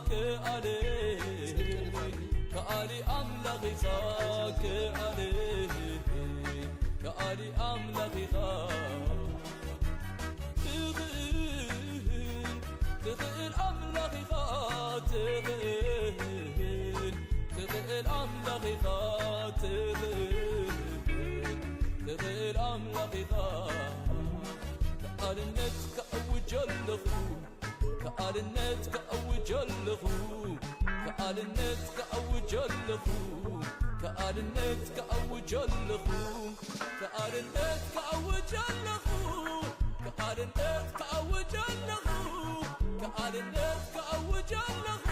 ከኣሊ፣ ከኣሊ ኣምላኽ ኢኻ፣ ከኣሊ፣ ከኣሊ ኣምላኽ ኢኻ። ትኽእል፣ ትኽእል ኣምላኽ ኢኻ፣ ትኽእል፣ ትኽእል ኣምላኽ ኢኻ፣ ትኽእል፣ ትኽእል ኣምላኽ ኢኻ። ከኣልነት ከእውጅ ኣለኹ፣ ከኣልነት ከእውጅ ኣለኹ፣ ከኣልነት ከእውጅ ኣለኹ፣ ከኣልነት ከእውጅ ኣለኹ፣ ከኣልነት ከእውጅ ኣለኹ፣ ከኣልነት ከእውጅ ኣለኹ፣ ከኣልነት ከእውጅ ኣለኹ።